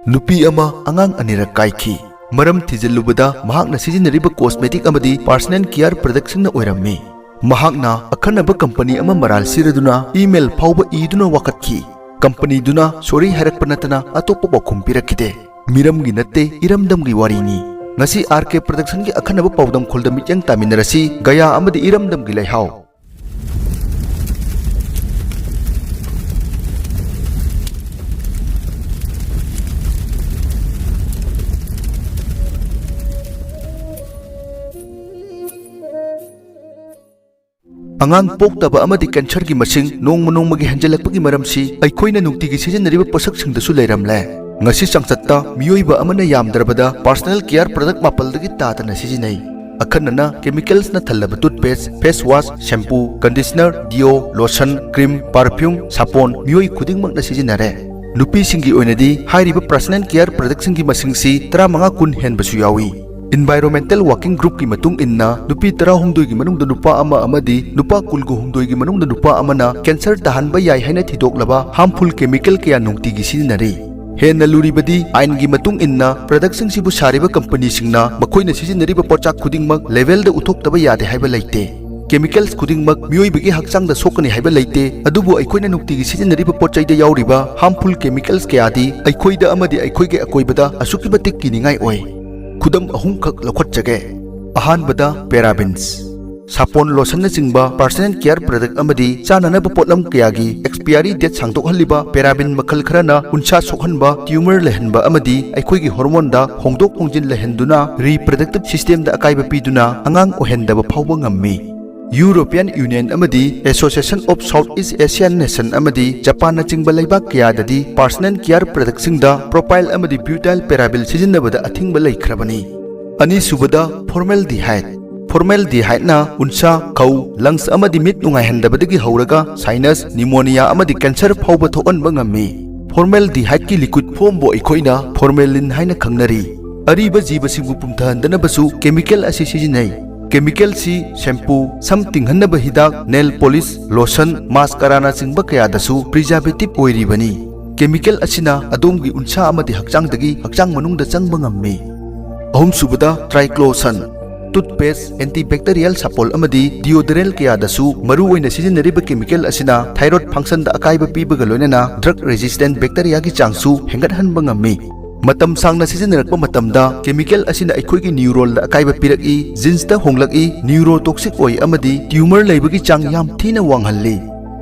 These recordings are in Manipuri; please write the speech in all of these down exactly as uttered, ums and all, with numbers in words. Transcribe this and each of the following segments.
ꯅꯨꯄꯤ ꯑꯃ ꯑꯉꯥꯡ ꯑꯅꯤꯔꯛ ꯀꯥꯏꯈꯤ꯫ ꯃꯔꯝ ꯊꯤꯖꯤꯜꯂꯨꯕꯗ ꯃꯍꯥꯛꯅ ꯁꯤꯖꯤꯟꯅꯔꯤꯕ cosmetic ꯑꯃꯗꯤ personal care productꯁꯤꯡꯅ ꯑꯣꯏꯔꯝꯃꯤ꯫ ꯃꯍꯥꯛꯅ ꯑꯈꯟꯅꯕ company ꯑꯃ ꯃꯔꯥꯜ ꯁꯤꯔꯗꯨꯅ email ꯐꯥꯎꯕ ꯏꯗꯨꯅ ꯋꯥꯀꯠꯈꯤ꯫ Companyꯗꯨꯅ sorry ꯍꯥꯏꯔꯛꯄ ꯅꯠꯇꯅ ꯑꯇꯣꯞꯄ ꯄꯥꯎꯈꯨꯝ ꯄꯤꯔꯛꯈꯤꯗꯦ꯫ ꯃꯤꯔꯝꯒꯤ ꯅꯠꯇꯦ, ꯏꯔꯝꯗꯝꯒꯤ ꯋꯥꯔꯤꯅꯤ꯫ ꯉꯁꯤ R K Productionꯒꯤ ꯑꯈꯟꯅꯕ ꯄꯥꯎꯗꯝꯈꯣꯜꯗ ꯃꯤꯠꯌꯦꯡ ꯇꯥꯃꯤꯟꯅꯔꯁꯤ, ꯒꯌꯥ ꯑꯃꯗꯤ ꯏꯔꯝꯗꯝꯒꯤ ꯂꯩꯍꯥꯎ꯫ ꯑꯉꯥꯡ ꯄꯣꯛꯇꯕ ꯑꯃꯗꯤ cancerꯒꯤ ꯃꯁꯤꯡ ꯅꯣꯡꯃ ꯅꯣꯡꯃꯒꯤ ꯍꯦꯟꯖꯜꯂꯛꯄꯒꯤ ꯃꯔꯝꯁꯤ ꯑꯩꯈꯣꯏꯅ ꯅꯨꯡꯇꯤꯒꯤ ꯁꯤꯖꯤꯟꯅꯔꯤꯕ ꯄꯣꯠꯁꯛꯁꯤꯡꯗꯁꯨ ꯂꯩꯔꯝꯂꯦ꯫ ꯉꯁꯤ ꯆꯥꯡꯆꯠꯇ ꯃꯤꯑꯣꯏꯕ ꯑꯃꯅ ꯌꯥꯝꯗ꯭ꯔꯕꯗ personal care product ꯃꯥꯄꯜꯗꯒꯤ ꯇꯥꯗꯅ ꯁꯤꯖꯤꯟꯅꯩ꯫ ꯑꯈꯟꯅꯅ chemicalsꯅ ꯊꯜꯂꯕ toothpaste, face wash, shampoo, conditioner, deo, lotion, cream, perfume, ꯁꯥꯄꯣꯟ ꯃꯤꯑꯣꯏ ꯈꯨꯗꯤꯡꯃꯛꯅ ꯁꯤꯖꯤꯟꯅꯔꯦ꯫ ꯅꯨꯄꯤꯁꯤꯡꯒꯤ ꯑꯣꯏꯅꯗꯤ ꯍꯥꯏꯔꯤꯕ personal care productꯁꯤꯡꯒꯤ ꯃꯁꯤꯡꯁꯤ ꯇꯔꯥꯃꯉꯥ ꯀꯨꯟ ꯍꯦꯟꯕꯁꯨ ꯌꯥꯎꯏ꯫ Environmental Working Groupꯀꯤ ꯃꯇꯨꯡ ꯏꯟꯅ, ꯅꯨꯄꯤ ꯇꯔꯥꯍꯨꯝꯗꯣꯏꯒꯤ ꯃꯅꯨꯡꯗ ꯅꯨꯄꯥ ꯑꯃ ꯑꯃꯗꯤ ꯅꯨꯄꯥ ꯀꯨꯟꯒ ꯍꯨꯝꯗꯣꯏꯒꯤ ꯃꯅꯨꯡꯗ ꯅꯨꯄꯥ ꯑꯃꯅ cancer ꯇꯥꯍꯟꯕ ꯌꯥꯏ ꯍꯥꯏꯅ ꯊꯤꯗꯣꯛꯂꯕ harmful chemical ꯀꯌꯥ ꯅꯨꯡꯇꯤꯒꯤ ꯁꯤꯖꯤꯟꯅꯔꯤ꯫ ꯍꯦꯟꯅ ꯂꯨꯔꯤꯕꯗꯤ, ꯑꯥꯏꯟꯒꯤ ꯃꯇꯨꯡ ꯏꯟꯅ productꯁꯤꯡꯁꯤꯕꯨ ꯁꯥꯔꯤꯕ companyꯁꯤꯡꯅ ꯃꯈꯣꯏꯅ ꯁꯤꯖꯤꯟꯅꯔꯤꯕ ꯄꯣꯠꯆꯥꯛ ꯈꯨꯗꯤꯡꯃꯛ labelꯗ ꯎꯠꯊꯣꯛꯇꯕ ꯌꯥꯗꯦ ꯍꯥꯏꯕ ꯂꯩꯇꯦ꯫ Chemicals ꯈꯨꯗꯤꯡꯃꯛ ꯃꯤꯑꯣꯏꯕꯒꯤ ꯍꯛꯆꯥꯡꯗ ꯁꯣꯛꯀꯅꯤ ꯍꯥꯏꯕ ꯂꯩꯇꯦ, ꯑꯗꯨꯕꯨ ꯑꯩꯈꯣꯏꯅ ꯅꯨꯡꯇꯤꯒꯤ ꯁꯤꯖꯤꯟꯅꯔꯤꯕ ꯄꯣꯠ ꯆꯩꯗ ꯌꯥꯎꯔꯤꯕ harmful chemicals ꯀꯌꯥꯗꯤ ꯑꯩꯈꯣꯏꯗ ꯑꯃꯗꯤ ꯑꯩꯈꯣꯏꯒꯤ ꯑꯀꯣꯏꯕꯗ ꯑꯁꯨꯛꯀꯤ ꯃꯇꯤꯛ ꯀꯤꯅꯤꯡꯉꯥꯏ ꯑꯣꯏ꯫ ꯈꯨꯗꯝ ꯑꯍꯨꯝꯈꯛ ꯂꯧꯈꯠꯆꯒꯦ꯫ ꯑꯍꯥꯟꯕꯗ, parabens꯫ ꯁꯥꯄꯣꯟ, lotionꯅꯆꯤꯡꯕ personal care product ꯑꯃꯗꯤ ꯆꯥꯅꯅꯕ ꯄꯣꯠꯂꯝ ꯀꯌꯥꯒꯤ expiry date ꯁꯥꯡꯗꯣꯛꯍꯜꯂꯤꯕ paraben ꯃꯈꯜ ꯈꯔꯅ ꯎꯟꯁꯥ ꯁꯣꯛꯍꯟꯕ, tumor ꯂꯩꯍꯟꯕ ꯑꯃꯗꯤ ꯑꯩꯈꯣꯏꯒꯤ hormoneꯗ ꯍꯣꯡꯗꯣꯛ ꯍꯣꯡꯖꯤꯟ ꯂꯩꯍꯟꯗꯨꯅ reproductive systemꯗ ꯑꯀꯥꯏꯕ ꯄꯤꯗꯨꯅ ꯑꯉꯥꯡ ꯑꯣꯏꯍꯟꯗꯕ ꯐꯥꯎꯕ ꯉꯝꯃꯤ꯫ European Union ꯑꯃꯗꯤ Association of South East Asian Nation ꯑꯃꯗꯤ ꯖꯄꯥꯟꯅꯆꯤꯡꯕ ꯂꯩꯕꯥꯛ ꯀꯌꯥꯗꯗꯤ personal care productꯁꯤꯡꯗ propyl ꯑꯃꯗꯤ butyl parabens ꯁꯤꯖꯤꯟꯅꯕꯗ ꯑꯊꯤꯡꯕ ꯂꯩꯈ꯭ꯔꯕꯅꯤ꯫ ꯑꯅꯤꯁꯨꯕꯗ, formaldehyde꯫ Formaldehydeꯅ ꯎꯟꯁꯥ, ꯈꯧ, lungs ꯑꯃꯗꯤ ꯃꯤꯠ ꯅꯨꯡꯉꯥꯏꯍꯟꯗꯕꯗꯒꯤ ꯍꯧꯔꯒ sinus, pneumonia ꯑꯃꯗꯤ cancer ꯐꯥꯎꯕ ꯊꯣꯛꯍꯟꯕ ꯉꯝꯃꯤ꯫ Formaldehydeꯀꯤ liquid formꯕꯨ ꯑꯩꯈꯣꯏꯅ formalin ꯍꯥꯏꯅ ꯈꯪꯅꯔꯤ꯫ ꯑꯔꯤꯕ ꯖꯤꯕꯁꯤꯡꯕꯨ ꯄꯨꯝꯊꯍꯟꯗꯅꯕꯁꯨ chemical ꯑꯁꯤ ꯁꯤꯖꯤꯟꯅꯩ꯫ Chemicalꯁꯤ shampoo, ꯁꯝ ꯇꯤꯡꯍꯟꯅꯕ ꯍꯤꯗꯥꯛ, nail polish, lotion, mascaraꯅꯆꯤꯡꯕ ꯀꯌꯥꯗꯁꯨ preservative ꯑꯣꯏꯔꯤꯕꯅꯤ꯫ ꯀꯦꯃꯤꯀꯦꯜ ꯑꯁꯤꯅ ꯑꯗꯣꯝꯒꯤ ꯎꯟꯁꯥ ꯑꯃꯗꯤ ꯍꯛꯆꯥꯡꯗꯒꯤ ꯍꯛꯆꯥꯡ ꯃꯅꯨꯡꯗ ꯆꯪꯕ ꯉꯝꯃꯤ꯫ ꯑꯍꯨꯝꯁꯨꯕꯗ, ꯇ꯭ꯔꯥꯏꯀ꯭ꯂꯣꯁꯟ꯫ ꯇꯨꯠꯄꯦꯁ, ꯑꯦꯟꯇꯤꯕꯦꯛꯇꯦꯔꯤꯌꯦꯜ ꯁꯥꯄꯣꯜ ꯑꯃꯗꯤ ꯗꯤꯑꯣꯗꯣꯔꯦꯟ ꯀꯌꯥꯗꯁꯨ ꯃꯔꯨꯑꯣꯏꯅ ꯁꯤꯖꯤꯟꯅꯔꯤꯕ ꯀꯦꯃꯤꯀꯦꯜ ꯑꯁꯤꯅ ꯊꯥꯏꯔꯣꯏꯗ ꯐꯪꯁꯟꯗ ꯑꯀꯥꯏꯕ ꯄꯤꯕꯒ ꯂꯣꯏꯅꯅ ꯗ꯭ꯔꯒ ꯔꯦꯁꯤꯁꯇꯦꯟ ꯕꯦꯛꯇꯦꯔꯤꯌꯥꯒꯤ ꯆꯥꯡꯁꯨ ꯍꯦꯟꯒꯠꯍꯟꯕ ꯉꯝꯃꯤ꯫ ꯃꯇꯝ ꯁꯥꯡꯅ ꯁꯤꯖꯤꯟꯅꯔꯛꯄ ꯃꯇꯝꯗ ꯀꯦꯃꯤꯀꯦꯜ ꯑꯁꯤꯅ ꯑꯩꯈꯣꯏꯒꯤ ꯅ꯭ꯌꯨꯔꯣꯟꯗ ꯑꯀꯥꯏꯕ ꯄꯤꯔꯛꯏ, ꯖꯤꯟꯁꯇ ꯍꯣꯡꯂꯛꯏ, ꯅ꯭ꯌꯨꯔꯣꯇꯣꯛꯁꯤꯛ ꯑꯣꯏ ꯑꯃꯗꯤ ꯇ꯭ꯌꯨꯃꯔ ꯂꯩꯕꯒꯤ ꯆꯥꯡ ꯌꯥꯝ ꯊꯤꯅ ꯋꯥꯡꯍꯜꯂꯤ꯫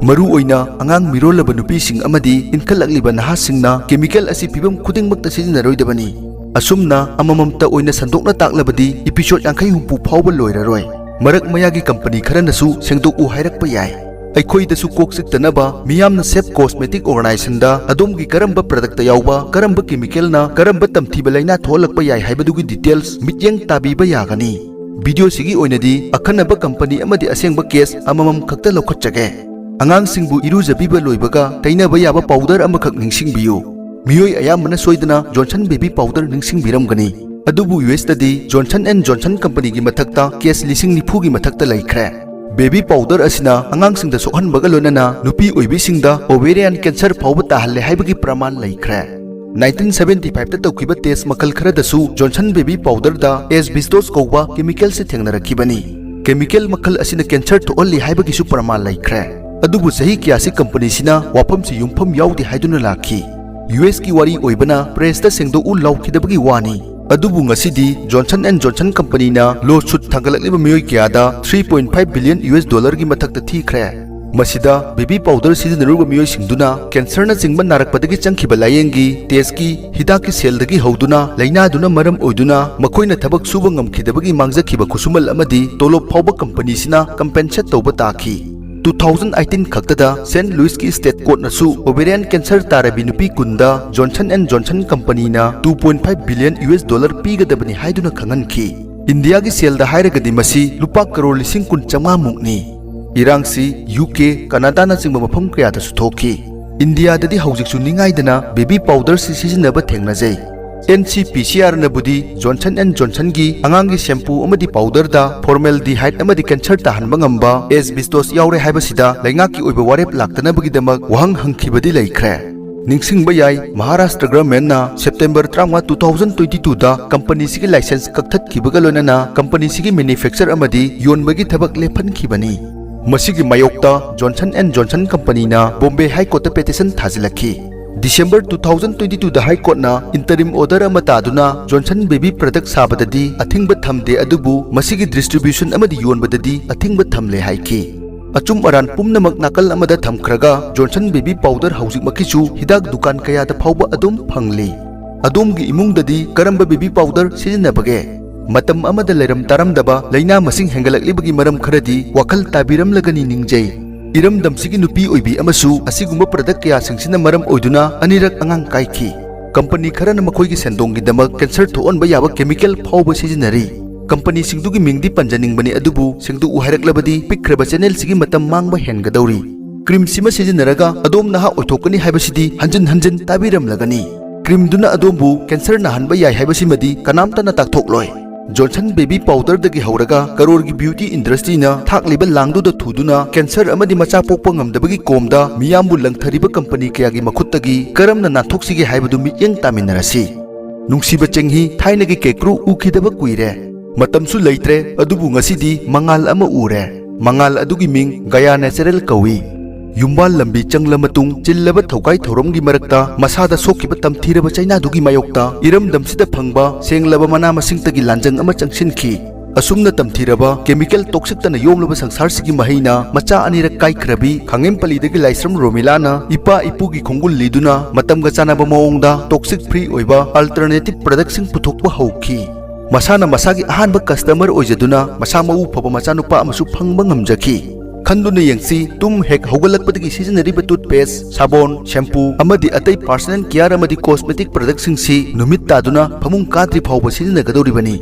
ꯃꯔꯨꯑꯣꯏꯅ ꯑꯉꯥꯡ ꯃꯤꯔꯣꯜꯂꯕ ꯅꯨꯄꯤꯁꯤꯡ ꯑꯃꯗꯤ ꯏꯟꯈꯠꯂꯛꯂꯤꯕ ꯅꯍꯥꯁꯤꯡꯅ ꯀꯦꯃꯤꯀꯦꯜ ꯑꯁꯤ ꯐꯤꯚꯝ ꯈꯨꯗꯤꯡꯃꯛꯇ ꯁꯤꯖꯤꯟꯅꯔꯣꯏꯗꯕꯅꯤ꯫ ꯑꯁꯨꯝꯅ ꯑꯃꯃꯝꯇ ꯑꯣꯏꯅ ꯁꯟꯗꯣꯛꯅ ꯇꯥꯛꯂꯕꯗꯤ episode ꯌꯥꯡꯈꯩ ꯍꯨꯝꯐꯨ ꯐꯥꯎꯕ ꯂꯣꯏꯔꯔꯣꯏ꯫ ꯃꯔꯛ ꯃꯌꯥꯒꯤ ꯀꯝꯄꯅꯤ ꯈꯔꯅꯁꯨ ꯁꯦꯡꯗꯣꯛꯎ ꯍꯥꯏꯔꯛꯄ ꯌꯥꯏ꯫ ꯑꯩꯈꯣꯏꯗꯁꯨ ꯀꯣꯛ ꯆꯤꯛꯇꯅꯕ ꯃꯤꯌꯥꯝꯅ ꯁꯦꯞ ꯀꯣꯁꯃꯦꯇꯤꯛ ꯑꯣꯔꯒꯅꯥꯏꯖꯦꯁꯟꯗ ꯑꯗꯣꯝꯒꯤ ꯀꯔꯝꯕ ꯄ꯭ꯔꯗꯛꯇ ꯌꯥꯎꯕ ꯀꯔꯝꯕ ꯀꯦꯃꯤꯀꯦꯜꯅ ꯀꯔꯝꯕ ꯇꯝꯊꯤꯕ ꯂꯥꯏꯅꯥ ꯊꯣꯛꯍꯜꯂꯛꯄ ꯌꯥꯏ ꯍꯥꯏꯕꯗꯨꯒꯤ ꯗꯤꯇꯦꯜꯁ ꯃꯤꯠꯌꯦꯡ ꯇꯥꯕꯤꯕ ꯌꯥꯒꯅꯤ꯫ ꯚꯤꯗꯤꯑꯣꯁꯤꯒꯤ ꯑꯣꯏꯅꯗꯤ ꯑꯈꯟꯅꯕ ꯀꯝꯄꯅꯤ ꯑꯃꯗꯤ ꯑꯁꯦꯡꯕ ꯀꯦꯁ ꯑꯃꯃꯝ ꯈꯛꯇ ꯂꯧꯈꯠꯆꯒꯦ꯫ ꯑꯉꯥꯡꯁꯤꯡꯕꯨ ꯏꯔꯨꯖꯕꯤꯕ ꯂꯣꯏꯕꯒ ꯇꯩꯅꯕ ꯌꯥꯕ ꯄꯥꯎꯗꯔ ꯑꯃꯈꯛ ꯅꯤꯡꯁꯤꯡꯕꯤꯌꯨ꯫ ꯃꯤꯑꯣꯏ ꯑꯌꯥꯝꯕꯅ ꯁꯣꯏꯗꯅ ꯖꯣꯟꯁꯟ ꯕꯦꯕꯤ ꯄꯥꯎꯗꯔ ꯅꯤꯡꯁꯤꯡꯕꯤꯔꯝꯒꯅꯤ꯫ ꯑꯗꯨꯕꯨ ꯌꯨ ꯑꯦꯁꯇꯗꯤ ꯖꯣꯟꯁꯟ ꯑꯦꯟ ꯖꯣꯟꯁꯟ ꯀꯝꯄꯅꯤꯒꯤ ꯃꯊꯛꯇ ꯀꯦꯁ ꯂꯤꯁꯤꯡ ꯅꯤꯐꯨꯒꯤ ꯃꯊꯛꯇ ꯂꯩꯈ꯭ꯔꯦ꯫ ꯕꯦꯕꯤ ꯄꯥꯎꯗꯔ ꯑꯁꯤꯅ ꯑꯉꯥꯡꯁꯤꯡꯗ ꯁꯣꯛꯍꯟꯕꯒ ꯂꯣꯏꯅꯅ ꯅꯨꯄꯤ ꯑꯣꯏꯕꯤꯁꯤꯡꯗ ꯑꯣꯕꯦꯔꯤꯌꯥꯟ ꯀꯦꯟꯁꯔ ꯐꯥꯎꯕ ꯇꯥꯍꯜꯂꯦ ꯍꯥꯏꯕꯒꯤ ꯄ꯭ꯔꯃꯥꯟ ꯂꯩꯈ꯭ꯔꯦ꯫ ꯅꯥꯏꯟꯇꯤꯟ ꯁꯚꯦꯟꯇꯤ ꯐꯥꯏꯚꯇ ꯇꯧꯈꯤꯕ ꯇꯦꯁ ꯃꯈꯜ ꯈꯔꯗꯁꯨ ꯖꯣꯟꯁꯟ ꯕꯦꯕꯤ ꯄꯥꯎꯗꯔꯗ ꯑꯦꯁꯕꯤꯁꯇꯣꯁ ꯀꯧꯕ ꯀꯦꯃꯤꯀꯦꯜꯁꯤ ꯊꯦꯡꯅꯔꯛꯈꯤꯕꯅꯤ꯫ ꯀꯦꯃꯤꯀꯦꯜ ꯃꯈꯜ ꯑꯁꯤꯅ ꯀꯦꯟꯁꯔ ꯊꯣꯛꯍꯜꯂꯤ ꯍꯥꯏꯕꯒꯤꯁꯨ ꯄ꯭ꯔꯃꯥꯟ ꯂꯩꯈ꯭ꯔꯦ꯫ ꯑꯗꯨꯕꯨ ꯆꯍꯤ ꯀꯌꯥꯁꯤ ꯀꯝꯄꯅꯤꯁꯤꯅ ꯋꯥꯐꯝꯁꯤ ꯌꯨꯝꯐꯝ ꯌꯥꯎꯗꯦ ꯍꯥꯏꯗꯨꯅ ꯂꯥꯛꯈꯤ꯫ ꯌꯨ ꯑꯦꯁꯀꯤ ꯋꯥꯔꯤ ꯑꯣꯏꯕꯅ ꯄ꯭ꯔꯦꯁꯇ ꯁꯦꯡꯗꯣꯛꯎ ꯂꯥꯎꯈꯤꯗꯕꯒꯤ ꯋꯥꯅꯤ꯫ ꯑꯗꯨꯕꯨ ꯉꯁꯤꯗꯤ ꯖꯣꯟꯁꯟ ꯑꯦꯟ ꯖꯣꯟꯁꯟ ꯀꯝꯄꯅꯤꯅ ꯂꯣ ꯁꯨꯠ ꯊꯥꯡꯒꯠꯂꯛꯂꯤꯕ ꯃꯤꯑꯣꯏ ꯀꯌꯥꯗ three point five billion U S ꯗꯣꯂꯔꯒꯤ ꯃꯊꯛꯇ ꯊꯤꯈ꯭ꯔꯦ꯫ ꯃꯁꯤꯗ ꯕꯦꯕꯤ ꯄꯥꯎꯗꯔ ꯁꯤꯖꯤꯟꯅꯔꯨꯕ ꯃꯤꯑꯣꯏꯁꯤꯡꯗꯨꯅ ꯀꯦꯟꯁꯔꯅꯆꯤꯡꯕ ꯅꯥꯔꯛꯄꯗꯒꯤ ꯆꯪꯈꯤꯕ ꯂꯥꯌꯦꯡꯒꯤ, ꯇꯦꯁꯀꯤ, ꯍꯤꯗꯥꯛꯀꯤ ꯁꯦꯜꯗꯒꯤ ꯍꯧꯗꯨꯅ ꯂꯥꯏꯅꯥꯗꯨꯅ ꯃꯔꯝ ꯑꯣꯏꯗꯨꯅ ꯃꯈꯣꯏꯅ ꯊꯕꯛ ꯁꯨꯕ ꯉꯝꯈꯤꯗꯕꯒꯤ ꯃꯥꯡꯖꯈꯤꯕ ꯈꯨꯠꯁꯨꯃꯟ ꯑꯃꯗꯤ ꯇꯣꯂꯣꯞ ꯐꯥꯎꯕ ꯀꯝꯄꯅꯤꯁꯤꯅ ꯀꯝꯄꯦꯟꯁꯦꯠ ꯇꯧꯕ ꯇꯥꯈꯤ꯫ ꯇꯨ ꯊꯥꯎꯖꯟ ꯑꯩꯠꯇꯤꯟ ꯈꯛꯇꯗ ꯁꯦꯟꯠ ꯂꯨꯏꯁꯀꯤ ꯁ꯭ꯇꯦꯠ ꯀꯣꯔꯠꯅꯁꯨ ꯑꯣꯕꯦꯔꯤꯌꯥꯟ ꯀꯦꯟꯁꯔ ꯇꯥꯔꯕꯤ ꯅꯨꯄꯤ ꯀꯨꯟꯗ ꯖꯣꯟꯁꯟ ꯑꯦꯟ ꯖꯣꯟꯁꯟ ꯀꯝꯄꯅꯤꯅ two point five billion U S dollar ꯄꯤꯒꯗꯕꯅꯤ ꯍꯥꯏꯗꯨꯅ ꯈꯪꯍꯟꯈꯤ꯫ ꯏꯟꯗꯤꯌꯥꯒꯤ ꯁꯦꯜꯗ ꯍꯥꯏꯔꯒꯗꯤ ꯃꯁꯤ ꯂꯨꯄꯥ ꯀꯔꯣꯔ ꯂꯤꯁꯤꯡ ꯀꯨꯟ ꯆꯥꯝꯃꯉꯥ ꯃꯨꯛꯅꯤ꯫ ꯏꯔꯥꯡꯁꯤ ꯌꯨ ꯀꯦ, ꯀꯅꯥꯗꯥꯅꯆꯤꯡꯕ ꯃꯐꯝ ꯀꯌꯥꯗꯁꯨ ꯊꯣꯛꯈꯤ꯫ ꯏꯟꯗꯤꯌꯥꯗꯗꯤ ꯍꯧꯖꯤꯛꯁꯨ ꯅꯤꯡꯉꯥꯏꯗꯅ ꯕꯦꯕꯤ ꯄꯥꯎꯗꯔꯁꯤ ꯁꯤꯖꯤꯟꯅꯕ ꯊꯦꯡꯅꯖꯩ꯫ ꯑꯦꯟ ꯁꯤ ꯄꯤ ꯁꯤ ꯑꯥꯔꯅꯕꯨꯗꯤ ꯖꯣꯟꯁꯟ ꯑꯦꯟ ꯖꯣꯟꯁꯟꯒꯤ ꯑꯉꯥꯡꯒꯤ ꯁꯦꯝꯄꯨ ꯑꯃꯗꯤ ꯄꯥꯎꯗꯔꯗ ꯐꯣꯔꯃꯦꯜꯗꯤꯍꯥꯏꯗ ꯑꯃꯗꯤ ꯀꯦꯟꯁꯔ ꯇꯥꯍꯟꯕ ꯉꯝꯕ ꯑꯦꯁꯕꯤꯁꯇꯣꯁ ꯌꯥꯎꯔꯦ ꯍꯥꯏꯕꯁꯤꯗ ꯂꯩꯉꯥꯛꯀꯤ ꯑꯣꯏꯕ ꯋꯥꯔꯦꯞ ꯂꯥꯛꯇꯅꯕꯒꯤꯗꯃꯛ ꯋꯥꯍꯪ ꯍꯪꯈꯤꯕꯗꯤ ꯂꯩꯈ꯭ꯔꯦ꯫ ꯅꯤꯡꯁꯤꯡꯕ ꯌꯥꯏ, ꯃꯍꯥꯔꯥꯁꯇ꯭ꯔ ꯒꯚꯔꯟꯃꯦꯟꯠꯅ ꯁꯦꯞꯇꯦꯝꯕꯔ ꯇꯔꯥꯃꯉꯥ, two thousand twenty two ꯗ ꯀꯝꯄꯅꯤꯁꯤꯒꯤ ꯂꯥꯏꯁꯦꯟꯁ ꯀꯛꯊꯠꯈꯤꯕꯒ ꯂꯣꯏꯅꯅ ꯀꯝꯄꯅꯤꯁꯤꯒꯤ ꯃꯦꯅ꯭ꯌꯨꯐꯦꯛꯆꯔ ꯑꯃꯗꯤ ꯌꯣꯟꯕꯒꯤ ꯊꯕꯛ ꯂꯦꯞꯍꯟꯈꯤꯕꯅꯤ꯫ ꯃꯁꯤꯒꯤ ꯃꯥꯌꯣꯛꯇ ꯖꯣꯟꯁꯟ ꯑꯦꯟ ꯖꯣꯟꯁꯟ ꯀꯝꯄꯅꯤꯅ ꯕꯣꯝꯕꯦ ꯍꯥꯏ ꯀꯣꯔꯠꯇ ꯄꯦꯇꯤꯁꯟ ꯊꯥꯖꯤꯜꯂꯛꯈꯤ꯫ December two thousand twenty two ꯗ ꯍꯥꯏ ꯀꯣꯔꯠꯅ ꯏꯟꯇꯔꯤꯝ ꯑꯣꯔꯗꯔ ꯑꯃ ꯇꯥꯗꯨꯅ ꯖꯣꯟꯁꯟ ꯕꯦꯕꯤ ꯄ꯭ꯔꯗꯛ ꯁꯥꯕꯗꯗꯤ ꯑꯊꯤꯡꯕ ꯊꯝꯗꯦ, ꯑꯗꯨꯕꯨ ꯃꯁꯤꯒꯤ ꯗꯤꯁꯇ꯭ꯔꯤꯕ꯭ꯌꯨꯁꯟ ꯑꯃꯗꯤ ꯌꯣꯟꯕꯗꯗꯤ ꯑꯊꯤꯡꯕ ꯊꯝꯂꯦ ꯍꯥꯏꯈꯤ꯫ ꯑꯆꯨꯝ ꯑꯔꯥꯟ ꯄꯨꯝꯅꯃꯛ ꯅꯥꯀꯜ ꯑꯃꯗ ꯊꯝꯈ꯭ꯔꯒ ꯖꯣꯟꯁꯟ ꯕꯦꯕꯤ ꯄꯥꯎꯗꯔ ꯍꯧꯖꯤꯛꯃꯛꯀꯤꯁꯨ ꯍꯤꯗꯥꯛ ꯗꯨꯀꯥꯟ ꯀꯌꯥꯗ ꯐꯥꯎꯕ ꯑꯗꯨꯝ ꯐꯪꯂꯤ꯫ ꯑꯗꯣꯝꯒꯤ ꯏꯃꯨꯡꯗꯗꯤ ꯀꯔꯝꯕ ꯕꯦꯕꯤ ꯄꯥꯎꯗꯔ ꯁꯤꯖꯤꯟꯅꯕꯒꯦ? ꯃꯇꯝ ꯑꯃꯗ ꯂꯩꯔꯝ ꯇꯥꯔꯝꯗꯕ ꯂꯥꯏꯅꯥ ꯃꯁꯤꯡ ꯍꯦꯟꯒꯠꯂꯛꯂꯤꯕꯒꯤ ꯃꯔꯝ ꯈꯔꯗꯤ ꯋꯥꯈꯜ ꯇꯥꯕꯤꯔꯝꯂꯒꯅꯤ ꯅꯤꯡꯖꯩ꯫ ꯏꯔꯝꯗꯝꯁꯤꯒꯤ ꯅꯨꯄꯤ ꯑꯣꯏꯕꯤ ꯑꯃꯁꯨ ꯑꯁꯤꯒꯨꯝꯕ ꯄ꯭ꯔꯗꯛ ꯀꯌꯥꯁꯤꯡꯁꯤꯅ ꯃꯔꯝ ꯑꯣꯏꯗꯨꯅ ꯑꯅꯤꯔꯛ ꯑꯉꯥꯡ ꯀꯥꯏꯈꯤ꯫ ꯀꯝꯄꯅꯤ ꯈꯔꯅ ꯃꯈꯣꯏꯒꯤ ꯁꯦꯟꯗꯣꯡꯒꯤꯗꯃꯛ ꯀꯦꯟꯁꯔ ꯊꯣꯛꯍꯟꯕ ꯌꯥꯕ ꯀꯦꯃꯤꯀꯦꯜ ꯐꯥꯎꯕ ꯁꯤꯖꯤꯟꯅꯔꯤ꯫ ꯀꯝꯄꯅꯤꯁꯤꯡꯗꯨꯒꯤ ꯃꯤꯡꯗꯤ ꯄꯟꯖꯅꯤꯡꯕꯅꯤ, ꯑꯗꯨꯕꯨ ꯁꯦꯡꯗꯣꯛꯎ ꯍꯥꯏꯔꯛꯂꯕꯗꯤ ꯄꯤꯛꯈ꯭ꯔꯕ ꯆꯦꯅꯦꯜꯁꯤꯒꯤ ꯃꯇꯝ ꯃꯥꯡꯕ ꯍꯦꯟꯒꯗꯧꯔꯤ꯫ ꯀ꯭ꯔꯤꯝꯁꯤꯃ ꯁꯤꯖꯤꯟꯅꯔꯒ ꯑꯗꯣꯝ ꯅꯍꯥ ꯑꯣꯏꯊꯣꯛꯀꯅꯤ ꯍꯥꯏꯕꯁꯤꯗꯤ ꯍꯟꯖꯤꯟ ꯍꯟꯖꯤꯟ ꯇꯥꯕꯤꯔꯝꯂꯒꯅꯤ꯫ ꯀ꯭ꯔꯤꯝꯗꯨꯅ ꯑꯗꯣꯝꯕꯨ ꯀꯦꯟꯁꯔ ꯅꯥꯍꯟꯕ ꯌꯥꯏ ꯍꯥꯏꯕꯁꯤꯃꯗꯤ ꯀꯅꯥꯝꯇꯅ ꯇꯥꯛꯊꯣꯛꯂꯣꯏ꯫ ꯖꯣꯟꯁꯟ ꯕꯦꯕꯤ ꯄꯥꯎꯗꯔꯗꯒꯤ ꯍꯧꯔꯒ ꯀꯔꯣꯔꯒꯤ ꯕ꯭ꯌꯨꯇꯤ ꯏꯟꯗꯁꯇ꯭ꯔꯤꯅ ꯊꯥꯛꯂꯤꯕ ꯂꯥꯡꯗꯨꯗ ꯊꯨꯗꯨꯅ ꯀꯦꯟꯁꯔ ꯑꯃꯗꯤ ꯃꯆꯥ ꯄꯣꯛꯄ ꯉꯝꯗꯕꯒꯤ ꯀꯣꯝꯗ ꯃꯤꯌꯥꯝꯕꯨ ꯂꯪꯊꯔꯤꯕ ꯀꯝꯄꯅꯤ ꯀꯌꯥꯒꯤ ꯃꯈꯨꯠꯇꯒꯤ ꯀꯔꯝꯅ ꯅꯥꯟꯊꯣꯛꯁꯤꯒꯦ ꯍꯥꯏꯕꯗꯨ ꯃꯤꯠꯌꯦꯡ ꯇꯥꯃꯤꯟꯅꯔꯁꯤ꯫ ꯅꯨꯡꯁꯤꯕ ꯆꯦꯡꯍꯤ, ꯊꯥꯏꯅꯒꯤ ꯀꯦꯀ꯭ꯔꯨ ꯎꯈꯤꯗꯕ ꯀꯨꯏꯔꯦ꯫ ꯃꯇꯝꯁꯨ ꯂꯩꯇ꯭ꯔꯦ, ꯑꯗꯨꯕꯨ ꯉꯁꯤꯗꯤ ꯃꯉꯥꯜ ꯑꯃ ꯎꯔꯦ꯫ ꯃꯉꯥꯜ ꯑꯗꯨꯒꯤ ꯃꯤꯡ ꯒꯌꯥ ꯅꯦꯆꯔꯦꯜ ꯀꯧꯏ꯫ ꯌꯨꯝꯕꯥꯜ ꯂꯝꯕꯤ ꯆꯪꯂ ꯃꯇꯨꯡ ꯆꯤꯜꯂꯕ ꯊꯧꯒꯥꯏ ꯊꯧꯔꯝꯒꯤ ꯃꯔꯛꯇ ꯃꯁꯥꯗ ꯁꯣꯛꯈꯤꯕ ꯇꯝꯊꯤꯔꯕ ꯆꯩꯅꯥꯗꯨꯒꯤ ꯃꯥꯌꯣꯛꯇ ꯏꯔꯝꯗꯝꯁꯤꯗ ꯐꯪꯕ ꯁꯦꯡꯂꯕ ꯃꯅꯥ ꯃꯁꯤꯡꯇꯒꯤ ꯂꯥꯟꯖꯪ ꯑꯃ ꯆꯪꯁꯤꯟꯈꯤ꯫ ꯑꯁꯨꯝꯅ ꯇꯝꯊꯤꯔꯕ ꯀꯦꯃꯤꯀꯦꯜ ꯇꯣꯛꯁꯤꯛꯇꯅ ꯌꯣꯝꯂꯕ ꯁꯪꯁꯥꯔꯁꯤꯒꯤ ꯃꯍꯩꯅ ꯃꯆꯥ ꯑꯅꯤꯔꯛ ꯀꯥꯏꯈ꯭ꯔꯕꯤ ꯈꯥꯉꯦꯝꯄꯜꯂꯤꯗꯒꯤ ꯂꯥꯏꯁ꯭ꯔꯝ ꯔꯣꯃꯤꯂꯥꯅ ꯏꯄꯥ ꯏꯄꯨꯒꯤ ꯈꯣꯡꯒꯨꯜ ꯂꯤꯗꯨꯅ ꯃꯇꯝꯒ ꯆꯥꯟꯅꯕ ꯃꯑꯣꯡꯗ ꯇꯣꯛꯁꯤꯛ ꯐ꯭ꯔꯤ ꯑꯣꯏꯕ ꯑꯜꯇꯔꯅꯦꯇꯤꯚ ꯄ꯭ꯔꯗꯛꯁꯤꯡ ꯄꯨꯊꯣꯛꯄ ꯍꯧꯈꯤ꯫ ꯃꯁꯥꯅ ꯃꯁꯥꯒꯤ ꯑꯍꯥꯟꯕ ꯀꯁꯇꯃꯔ ꯑꯣꯏꯖꯗꯨꯅ ꯃꯁꯥ ꯃꯎ ꯐꯕ ꯃꯆꯥꯅꯨꯄꯥ ꯑꯃꯁꯨ ꯐꯪꯕ ꯉꯝꯖꯈꯤ꯫ ꯈꯟꯗꯨꯅ ꯌꯦꯡꯁꯤ, ꯇꯨꯝ ꯍꯦꯛ ꯍꯧꯒꯠꯂꯛꯄꯗꯒꯤ ꯁꯤꯖꯤꯟꯅꯔꯤꯕ ꯇꯨꯠꯄꯦꯁ, ꯁꯥꯕꯣꯟ, ꯁꯦꯝꯄꯨ ꯑꯃꯗꯤ ꯑꯇꯩ ꯄꯥꯔꯁꯣꯅꯦꯜ ꯀꯤꯌꯥꯔ ꯑꯃꯗꯤ ꯀꯣꯁꯃꯦꯇꯤꯛ ꯄ꯭ꯔꯗꯛꯁꯤꯡꯁꯤ ꯅꯨꯃꯤꯠ ꯇꯥꯗꯨꯅ ꯐꯃꯨꯡ ꯀꯥꯗ꯭ꯔꯤ ꯐꯥꯎꯕ ꯁꯤꯖꯤꯟꯅꯒꯗꯧꯔꯤꯕꯅꯤ꯫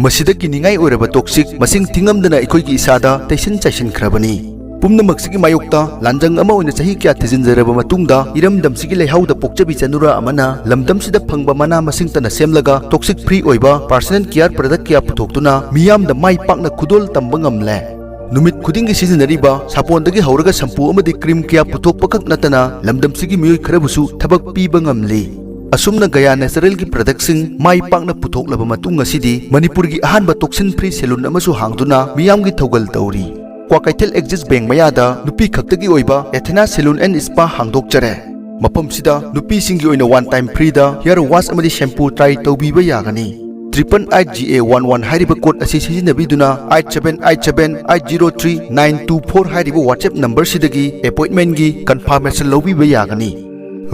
ꯃꯁꯤꯗ ꯀꯤꯅꯤꯡꯉꯥꯏ ꯑꯣꯏꯔꯕ ꯇꯣꯛꯁꯤꯛ ꯃꯁꯤꯡ ꯊꯤꯉꯝꯗꯅ ꯑꯩꯈꯣꯏꯒꯤ ꯏꯁꯥꯗ ꯇꯩꯁꯤꯟ ꯆꯥꯏꯁꯤꯟꯈ꯭ꯔꯕꯅꯤ꯫ ꯄꯨꯝꯅꯃꯛꯁꯤꯒꯤ ꯃꯥꯌꯣꯛꯇ ꯂꯥꯟꯖꯪ ꯑꯃ ꯑꯣꯏꯅ ꯆꯍꯤ ꯀꯌꯥ ꯊꯤꯖꯤꯟꯖꯔꯕ ꯃꯇꯨꯡꯗ, ꯏꯔꯝꯗꯝꯁꯤꯒꯤ ꯂꯩꯍꯥꯎꯗ ꯄꯣꯛꯆꯕꯤ ꯆꯅꯨꯔꯥ ꯑꯃꯅ ꯂꯝꯗꯝꯁꯤꯗ ꯐꯪꯕ ꯃꯅꯥ ꯃꯁꯤꯡꯇꯅ ꯁꯦꯝꯂꯒ ꯇꯣꯛꯁꯤꯛ ꯐ꯭ꯔꯤ ꯑꯣꯏꯕ ꯄꯥꯔꯁꯣꯅꯦꯜ ꯀꯤꯌꯥꯔ ꯄ꯭ꯔꯗꯛ ꯀꯌꯥ ꯄꯨꯊꯣꯛꯇꯨꯅ ꯃꯤꯌꯥꯝꯗ ꯃꯥꯏ ꯄꯥꯛꯅ ꯈꯨꯗꯣꯜ ꯇꯝꯕ ꯉꯝꯂꯦ꯫ ꯅꯨꯃꯤꯠ ꯈꯨꯗꯤꯡꯒꯤ ꯁꯤꯖꯤꯟꯅꯔꯤꯕ ꯁꯥꯄꯣꯟꯗꯒꯤ ꯍꯧꯔꯒ ꯁꯝꯄꯨ ꯑꯃꯗꯤ ꯀ꯭ꯔꯤꯝ ꯀꯌꯥ ꯄꯨꯊꯣꯛꯄ ꯈꯛ ꯅꯠꯇꯅ ꯂꯝꯗꯝꯁꯤꯒꯤ ꯃꯤꯑꯣꯏ ꯈꯔꯕꯨꯁꯨ ꯊꯕꯛ ꯄꯤꯕ ꯉꯝꯂꯤ꯫ ꯑꯁꯨꯝꯅ ꯒꯌꯥ ꯅꯦꯆꯔꯦꯜꯒꯤ ꯄ꯭ꯔꯗꯛꯁꯤꯡ ꯃꯥꯏ ꯄꯥꯛꯅ ꯄꯨꯊꯣꯛꯂꯕ ꯃꯇꯨꯡ ꯉꯁꯤꯗꯤ ꯃꯅꯤꯄꯨꯔꯒꯤ ꯑꯍꯥꯟꯕ ꯇꯣꯛꯁꯤꯟ ꯐ꯭ꯔꯤ ꯁꯦꯂꯨꯟ ꯑꯃꯁꯨ ꯍꯥꯡꯗꯨꯅ ꯃꯤꯌꯥꯝꯒꯤ ꯊꯧꯒꯜ ꯇꯧꯔꯤ꯫ ꯀ꯭ꯋꯥꯀꯩꯊꯦꯜ ꯑꯦꯛꯖꯤꯁ ꯕꯦꯡ ꯃꯌꯥꯗ ꯅꯨꯄꯤ ꯈꯛꯇꯒꯤ ꯑꯣꯏꯕ ꯑꯦꯊꯦꯅꯥ ꯁꯦꯂꯨꯟ ꯑꯦꯟ ꯁ꯭ꯄꯥ ꯍꯥꯡꯗꯣꯛꯆꯔꯦ꯫ ꯃꯐꯝꯁꯤꯗ ꯅꯨꯄꯤꯁꯤꯡꯒꯤ ꯑꯣꯏꯅ ꯋꯥꯟ ꯇꯥꯏꯝ ꯐ꯭ꯔꯤꯗ ꯍꯤꯌꯔ ꯋꯥꯁ ꯑꯃꯗꯤ ꯁꯦꯝꯄꯨ ꯇ꯭ꯔꯥꯏ ꯇꯧꯕꯤꯕ ꯌꯥꯒꯅꯤ꯫ Triple eight G A one one ꯍꯥꯏꯔꯤꯕ ꯀꯣꯗ ꯑꯁꯤ ꯁꯤꯖꯤꯟꯅꯕꯤꯗꯨꯅ eight seven eight seven eight zero three nine two four ꯍꯥꯏꯔꯤꯕ WhatsApp ꯅꯝꯕꯔꯁꯤꯗꯒꯤ ꯑꯦꯄꯣꯏꯟꯠꯃꯦꯟꯒꯤ ꯀꯟꯐꯥꯔꯃꯦꯁꯟ ꯂꯧꯕꯤꯕ ꯌꯥꯒꯅꯤ꯫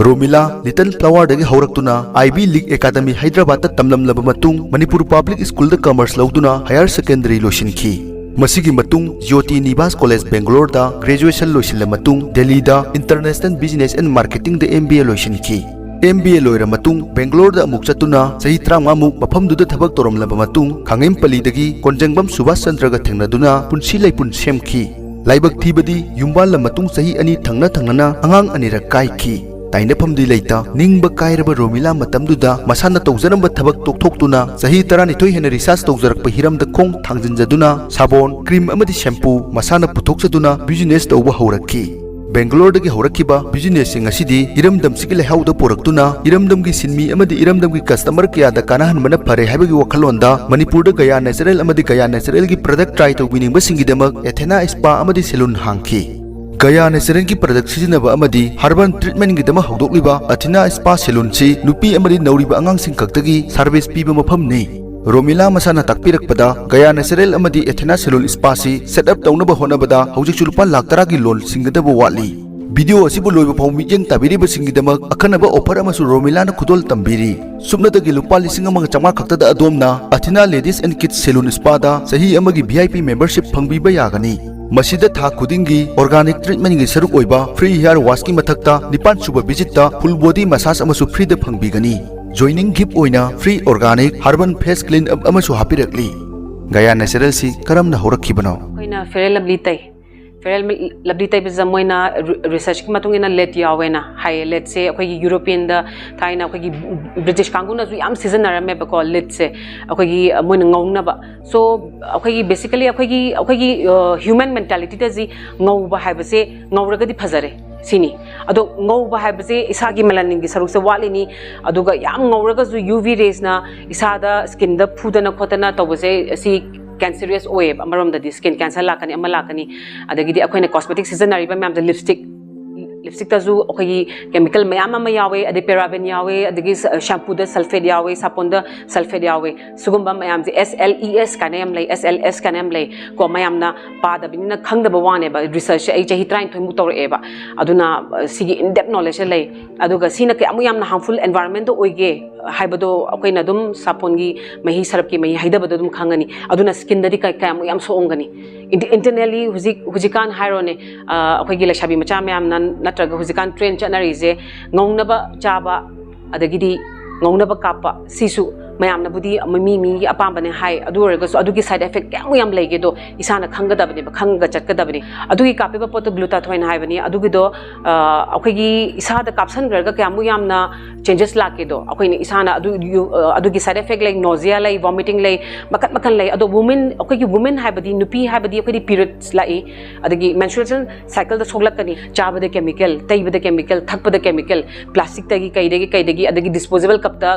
ꯔꯣꯃꯤꯂꯥ ꯂꯤꯇꯜ ꯐ꯭ꯂꯥꯋꯔꯗꯒꯤ ꯍꯧꯔꯛꯇꯨꯅ ꯑꯥꯏꯕꯤ ꯂꯤꯒ ꯑꯦꯀꯥꯗꯃꯤ ꯍꯥꯏꯗ꯭ꯔꯕꯥꯗꯇ ꯇꯝꯂꯝꯂꯕ ꯃꯇꯨꯡ ꯃꯅꯤꯄꯨꯔ ꯄꯕ꯭ꯂꯤꯛ ꯁ꯭ꯀꯨꯜꯗ ꯀꯃꯔꯁ ꯂꯧꯗꯨꯅ ꯍꯥꯌꯔ ꯁꯦꯀꯦꯟꯗꯔꯤ ꯂꯣꯏꯁꯤꯟꯈꯤ꯫ ꯃꯁꯤꯒꯤ ꯃꯇꯨꯡ ꯖ꯭ꯌꯣꯇꯤ ꯅꯤꯕꯥꯁ ꯀꯣꯂꯦꯖ ꯕꯦꯡꯒꯂꯣꯔꯗ ꯒ꯭ꯔꯦꯖꯨꯑꯦꯁꯟ ꯂꯣꯏꯁꯤꯜꯂ ꯃꯇꯨꯡ ꯗꯦꯜꯂꯤꯗ ꯏꯟꯇꯔꯅꯦꯁꯅꯦꯜ ꯕꯤꯖꯤꯅꯦꯁ ꯑꯦꯟ ꯃꯥꯔꯀꯦꯇꯤꯡꯗ ꯑꯦꯝ ꯕꯤ ꯑꯦ ꯂꯣꯏꯁꯤꯟꯈꯤ꯫ ꯑꯦꯝ ꯕꯤ ꯑꯦ ꯂꯣꯏꯔ ꯃꯇꯨꯡ ꯕꯦꯡꯒꯂꯣꯔꯗ ꯑꯃꯨꯛ ꯆꯠꯇꯨꯅ ꯆꯍꯤ ꯇꯔꯥꯃꯉꯥꯃꯨꯛ ꯃꯐꯝꯗꯨꯗ ꯊꯕꯛ ꯇꯧꯔꯝꯂꯕ ꯃꯇꯨꯡ ꯈꯥꯡꯉꯦꯝꯄꯜꯂꯤꯗꯒꯤ ꯀꯣꯟꯖꯪꯕꯝ ꯁꯨꯕꯥꯁ ꯆꯟꯗ꯭ꯔꯒ ꯊꯦꯡꯅꯗꯨꯅ ꯄꯨꯟꯁꯤ ꯂꯩꯄꯨꯟ ꯁꯦꯝꯈꯤ꯫ ꯂꯥꯏꯕꯛ ꯊꯤꯕꯗꯤ ꯌꯨꯝꯕꯥꯜꯂ ꯃꯇꯨꯡ ꯆꯍꯤ ꯑꯅꯤ ꯊꯪꯅ ꯊꯪꯅꯅ ꯑꯉꯥꯡ ꯑꯅꯤꯔꯛ ꯀꯥꯏꯈꯤ꯫ ꯇꯥꯏꯅꯐꯝꯗꯤ ꯂꯩꯇ ꯅꯤꯡꯕ ꯀꯥꯏꯔꯕ ꯔꯣꯃꯤꯂꯥ ꯃꯇꯝꯗꯨꯗ ꯃꯁꯥꯅ ꯇꯧꯖꯔꯝꯕ ꯊꯕꯛ ꯇꯣꯛꯊꯣꯛꯇꯨꯅ ꯆꯍꯤ ꯇꯔꯥꯅꯤꯊꯣꯏ ꯍꯦꯟꯅ ꯔꯤꯁꯥꯔꯆ ꯇꯧꯖꯔꯛꯄ ꯍꯤꯔꯝꯗ ꯈꯣꯡ ꯊꯥꯡꯖꯤꯟꯖꯗꯨꯅ ꯁꯥꯕꯣꯟ, ꯀ꯭ꯔꯤꯝ ꯑꯃꯗꯤ ꯁꯦꯝꯄꯨ ꯃꯁꯥꯅ ꯄꯨꯊꯣꯛꯆꯗꯨꯅ ꯕꯤꯖꯤꯅꯦꯁ ꯇꯧꯕ ꯍꯧꯔꯛꯈꯤ꯫ ꯕꯦꯡꯒꯂꯣꯔꯗꯒꯤ ꯍꯧꯔꯛꯈꯤꯕ ꯕꯤꯖꯤꯅꯦꯁꯁꯤꯡ ꯑꯁꯤꯗꯤ ꯏꯔꯝꯗꯝꯁꯤꯒꯤ ꯂꯩꯍꯥꯎꯗ ꯄꯨꯔꯛꯇꯨꯅ ꯏꯔꯝꯗꯝꯒꯤ ꯁꯤꯟꯃꯤ ꯑꯃꯗꯤ ꯏꯔꯝꯗꯝꯒꯤ ꯀꯁꯇꯃꯔ ꯀꯌꯥꯗ ꯀꯥꯟꯅꯍꯟꯕꯅ ꯐꯔꯦ ꯍꯥꯏꯕꯒꯤ ꯋꯥꯈꯜꯂꯣꯟꯗ ꯃꯅꯤꯄꯨꯔꯗ ꯒꯌꯥ ꯅꯦꯆꯔꯦꯜ ꯑꯃꯗꯤ ꯒꯌꯥ ꯅꯦꯆꯔꯦꯜꯒꯤ ꯄ꯭ꯔꯗꯛ ꯇ꯭ꯔꯥꯏ ꯇꯧꯕꯤꯅꯤꯡꯕꯁꯤꯡꯒꯤꯗꯃꯛ ꯑꯦꯊꯦꯅꯥ ꯁ꯭ꯄꯥ ꯑꯃꯗꯤ ꯁꯦꯂꯨꯟ ꯍꯥꯡꯈꯤ꯫ ꯒꯌꯥ ꯅꯦꯆꯔꯦꯜꯒꯤ ꯄ꯭ꯔꯗꯛ ꯁꯤꯖꯤꯟꯅꯕ ꯑꯃꯗꯤ ꯍꯔꯕꯜ ꯇ꯭ꯔꯤꯠꯃꯦꯟꯒꯤꯗꯃꯛ ꯍꯧꯗꯣꯛꯂꯤꯕ ꯑꯊꯤꯅꯥ ꯁ꯭ꯄꯥ ꯁꯦꯂꯨꯟꯁꯤ ꯅꯨꯄꯤ ꯑꯃꯗꯤ ꯅꯧꯔꯤꯕ ꯑꯉꯥꯡꯁꯤꯡ ꯈꯛꯇꯒꯤ ꯁꯥꯔꯚꯤꯁ ꯄꯤꯕ ꯃꯐꯝꯅꯤ꯫ ꯔꯣꯃꯤꯂꯥ ꯃꯁꯥꯅ ꯇꯥꯛꯄꯤꯔꯛꯄꯗ ꯒꯌꯥ ꯅꯦꯆꯔꯦꯜ ꯑꯃꯗꯤ ꯑꯦꯊꯦꯅꯥ ꯁꯦꯂꯨꯟ ꯁ꯭ꯄꯥꯁꯤ ꯁꯦꯠ ꯑꯞ ꯇꯧꯅꯕ ꯍꯣꯠꯅꯕꯗ ꯍꯧꯖꯤꯛꯁꯨ ꯂꯨꯄꯥ ꯂꯥꯈ ꯇꯔꯥꯒꯤ ꯂꯣꯟ ꯁꯤꯡꯒꯗꯕ ꯋꯥꯠꯂꯤ꯫ ꯚꯤꯗꯤꯑꯣ ꯑꯁꯤꯕꯨ ꯂꯣꯏꯕ ꯐꯥꯎ ꯃꯤꯠꯌꯦꯡ ꯇꯥꯕꯤꯔꯤꯕꯁꯤꯡꯒꯤꯗꯃꯛ ꯑꯈꯟꯅꯕ ꯑꯣꯐꯔ ꯑꯃꯁꯨ ꯔꯣꯃꯤꯂꯥꯅ ꯈꯨꯗꯣꯜ ꯇꯝꯕꯤꯔꯤ꯫ ꯁꯨꯞꯅꯇꯒꯤ ꯂꯨꯄꯥ ꯂꯤꯁꯤꯡ ꯑꯃꯒ ꯆꯥꯝꯃꯉꯥ ꯈꯛꯇꯗ ꯑꯗꯣꯝꯅ ꯑꯊꯤꯅꯥ ꯂꯦꯗꯤꯁ ꯑꯦꯟ ꯀꯤꯗꯁ ꯁꯦꯂꯨꯟ ꯁ꯭ꯄꯥꯗ ꯆꯍꯤ ꯑꯃꯒꯤ ꯚꯤ ꯑꯥꯏ ꯄꯤ ꯃꯦꯝꯕꯔꯁꯤꯞ ꯐꯪꯕꯤꯕ ꯌꯥꯒꯅꯤ꯫ ꯃꯁꯤꯗ ꯊꯥ ꯈꯨꯗꯤꯡꯒꯤ ꯑꯣꯔꯒꯥꯅꯤꯛ ꯇ꯭ꯔꯤꯠꯃꯦꯟꯒꯤ ꯁꯔꯨꯛ ꯑꯣꯏꯕ ꯐ꯭ꯔꯤ ꯍꯤꯌꯥꯔ ꯋꯥꯁꯀꯤ ꯃꯊꯛꯇ ꯅꯤꯄꯥꯟ ꯁꯨꯕ ꯚꯤꯖꯤꯠꯇ ꯐꯨꯜ ꯕꯣꯗꯤ ꯃꯁꯥꯖ ꯑꯃꯁꯨ ꯐ꯭ꯔꯤꯗ ꯐꯪꯕꯤꯒꯅꯤ꯫ ꯖꯣꯏꯅꯤꯡ ꯒꯤꯐ ꯑꯣꯏꯅ free organic herbal face clean up ꯑꯃꯁꯨ ꯍꯥꯞꯄꯤꯔꯛꯂꯤ꯫ ꯒꯌꯥ ꯅꯦꯆꯔꯦꯜꯁꯤ ꯀꯔꯝꯅ ꯍꯧꯔꯛꯈꯤꯕꯅꯣ? ꯑꯩꯈꯣꯏꯅ ꯐꯦꯌꯔ ꯂꯚꯂꯤ ꯇꯩ꯫ Fair and Lovely ꯇꯩꯕꯁꯤꯗ ꯃꯣꯏꯅ researchꯀꯤ ꯃꯇꯨꯡ ꯏꯟꯅ lead ꯌꯥꯎꯋꯦꯅ ꯍꯥꯏꯌꯦ꯫ Leadꯁꯦ ꯑꯩꯈꯣꯏꯒꯤ Europeanꯗ ꯊꯥꯏꯅ ꯑꯩꯈꯣꯏꯒꯤ British ꯀꯥꯡꯕꯨꯅꯁꯨ ꯌꯥꯝ ꯁꯤꯖꯤꯟꯅꯔꯝꯃꯦꯕꯀꯣ꯫ Leadꯁꯦ ꯑꯩꯈꯣꯏꯒꯤ ꯃꯣꯏꯅ ꯉꯧꯅꯕ꯫ So ꯑꯩꯈꯣꯏꯒꯤ basically ꯑꯩꯈꯣꯏꯒꯤ ꯑꯩꯈꯣꯏꯒꯤ human mentalityꯗꯗꯤ ꯉꯧꯕ ꯍꯥꯏꯕꯁꯦ ꯉꯧꯔꯒꯗꯤ ꯐꯖꯔꯦ ꯁꯤꯅꯤ꯫ ꯑꯗꯣ ꯉꯧꯕ ꯍꯥꯏꯕꯁꯦ ꯏꯁꯥꯒꯤ melaninꯒꯤ ꯁꯔꯨꯛꯁꯦ ꯋꯥꯠꯂꯤꯅꯤ꯫ ꯑꯗꯨꯒ ꯌꯥꯝ ꯉꯧꯔꯒꯁꯨ UV raysꯅ ꯏꯁꯥꯗ skinꯗ ꯐꯨꯗꯅ ꯈꯣꯠꯇꯅ ꯇꯧꯕꯁꯦ ꯁꯤ cancerous ꯑꯣꯏꯌꯦꯕ꯫ ꯑꯃꯔꯣꯝꯗꯗꯤ skin cancer ꯂꯥꯛꯀꯅꯤ, ꯑꯃ ꯂꯥꯛꯀꯅꯤ꯫ ꯑꯗꯒꯤꯗꯤ ꯑꯩꯈꯣꯏꯅ cosmetic ꯁꯤꯖꯤꯟꯅꯔꯤꯕ ꯃꯌꯥꯝꯁꯦ, lipstick, lipstickꯇꯁꯨ ꯑꯩꯈꯣꯏꯒꯤ chemical ꯃꯌꯥꯝ ꯑꯃ ꯌꯥꯎꯋꯦ, ꯑꯗꯩ paraben ꯌꯥꯎꯋꯦ, ꯑꯗꯒꯤ shampooꯗ sulphate ꯌꯥꯎꯋꯦ, ꯁꯥꯄꯣꯟꯗ sulphate ꯌꯥꯎꯋꯦ꯫ ꯁꯤꯒꯨꯝꯕ ꯃꯌꯥꯝꯁꯦ SLES ꯀꯥꯏꯅ ꯌꯥꯝ ꯂꯩ, SLS ꯀꯥꯏꯅ ꯌꯥꯝ ꯂꯩ ꯀꯣ꯫ ꯃꯌꯥꯝꯅ ꯄꯥꯗꯕꯅꯤꯅ ꯈꯪꯗꯕ ꯋꯥꯅꯦꯕ꯫ Researchꯁꯦ ꯑꯩ ꯆꯍꯤ ꯇꯔꯥꯅꯤꯊꯣꯏꯃꯨꯛ ꯇꯧꯔꯛꯑꯦꯕ꯫ ꯑꯗꯨꯅ ꯁꯤꯒꯤ in depth knowledgeꯁꯦ ꯂꯩ꯫ ꯑꯗꯨꯒ ꯁꯤꯅ ꯀꯌꯥꯃꯨꯛ ꯌꯥꯝꯅ harmful environmentꯗ ꯑꯣꯏꯒꯦ ꯍꯥꯏꯕꯗꯣ ꯑꯩꯈꯣꯏꯅ ꯑꯗꯨꯝ ꯁꯥꯄꯣꯟꯒꯤ ꯃꯍꯤ, ꯁꯔꯞꯀꯤ ꯃꯍꯤ ꯍꯩꯗꯕꯗ ꯑꯗꯨꯝ ꯈꯪꯒꯅꯤ꯫ ꯑꯗꯨꯅ skinꯗꯗꯤ ꯀꯌꯥꯃꯨꯛ ꯌꯥꯝ ꯁꯣꯛꯑꯝꯒꯅꯤ꯫ Internally ꯍꯧꯖꯤꯛ ꯍꯧꯖꯤꯛꯀꯥꯟ ꯍꯥꯏꯔꯣꯅꯦ, ꯑꯩꯈꯣꯏꯒꯤ ꯂꯩꯁꯥꯕꯤ ꯃꯆꯥ ꯃꯌꯥꯝꯅ ꯅꯠꯇ꯭ꯔꯒ ꯍꯧꯖꯤꯛꯀꯥꯟ trend ꯆꯠꯅꯔꯤꯁꯦ ꯉꯧꯅꯕ ꯆꯥꯕ, ꯑꯗꯒꯤꯗꯤ ꯉꯧꯅꯕ ꯀꯥꯞꯄ, ꯁꯤꯁꯨ ꯃꯌꯥꯝꯅꯕꯨꯗꯤ ꯃꯤ ꯃꯤꯒꯤ ꯑꯄꯥꯝꯕꯅꯦ ꯍꯥꯏ꯫ ꯑꯗꯨ ꯑꯣꯏꯔꯒꯁꯨ ꯑꯗꯨꯒꯤ side effect ꯀꯌꯥꯃꯨꯛ ꯌꯥꯝ ꯂꯩꯒꯦꯗꯣ ꯏꯁꯥꯅ ꯈꯪꯒꯗꯕꯅꯦꯕ, ꯈꯪꯉꯒ ꯆꯠꯀꯗꯕꯅꯤ꯫ ꯑꯗꯨꯒꯤ ꯀꯥꯞꯄꯤꯕ ꯄꯣꯠꯇꯣ glutathione ꯍꯥꯏꯕꯅꯤ꯫ ꯑꯗꯨꯒꯤꯗꯣ ꯑꯩꯈꯣꯏꯒꯤ ꯏꯁꯥꯗ ꯀꯥꯞꯁꯟꯈ꯭ꯔꯒ ꯀꯌꯥꯃꯨꯛ ꯌꯥꯝꯅ changes ꯂꯥꯛꯀꯦꯗꯣ ꯑꯩꯈꯣꯏꯅ ꯏꯁꯥꯅ ꯑꯗꯨ, ꯑꯗꯨꯒꯤ side effect ꯂꯩ, nausea ꯂꯩ, vomiting ꯂꯩ, ꯃꯈꯟ ꯃꯈꯟ ꯂꯩ꯫ ꯑꯗꯣ women, ꯑꯩꯈꯣꯏꯒꯤ women ꯍꯥꯏꯕꯗꯤ, ꯅꯨꯄꯤ ꯍꯥꯏꯕꯗꯤ ꯑꯩꯈꯣꯏꯗꯤ periods ꯂꯥꯛꯏ, ꯑꯗꯒꯤ menstruation cycleꯗ ꯁꯣꯛꯂꯛꯀꯅꯤ꯫ ꯆꯥꯕꯗ chemical, ꯇꯩꯕꯗ chemical, ꯊꯛꯄꯗ chemical, plasticꯇꯒꯤ ꯀꯩꯗꯒꯤ ꯀꯩꯗꯒꯤ, ꯑꯗꯒꯤ disposable cupꯇ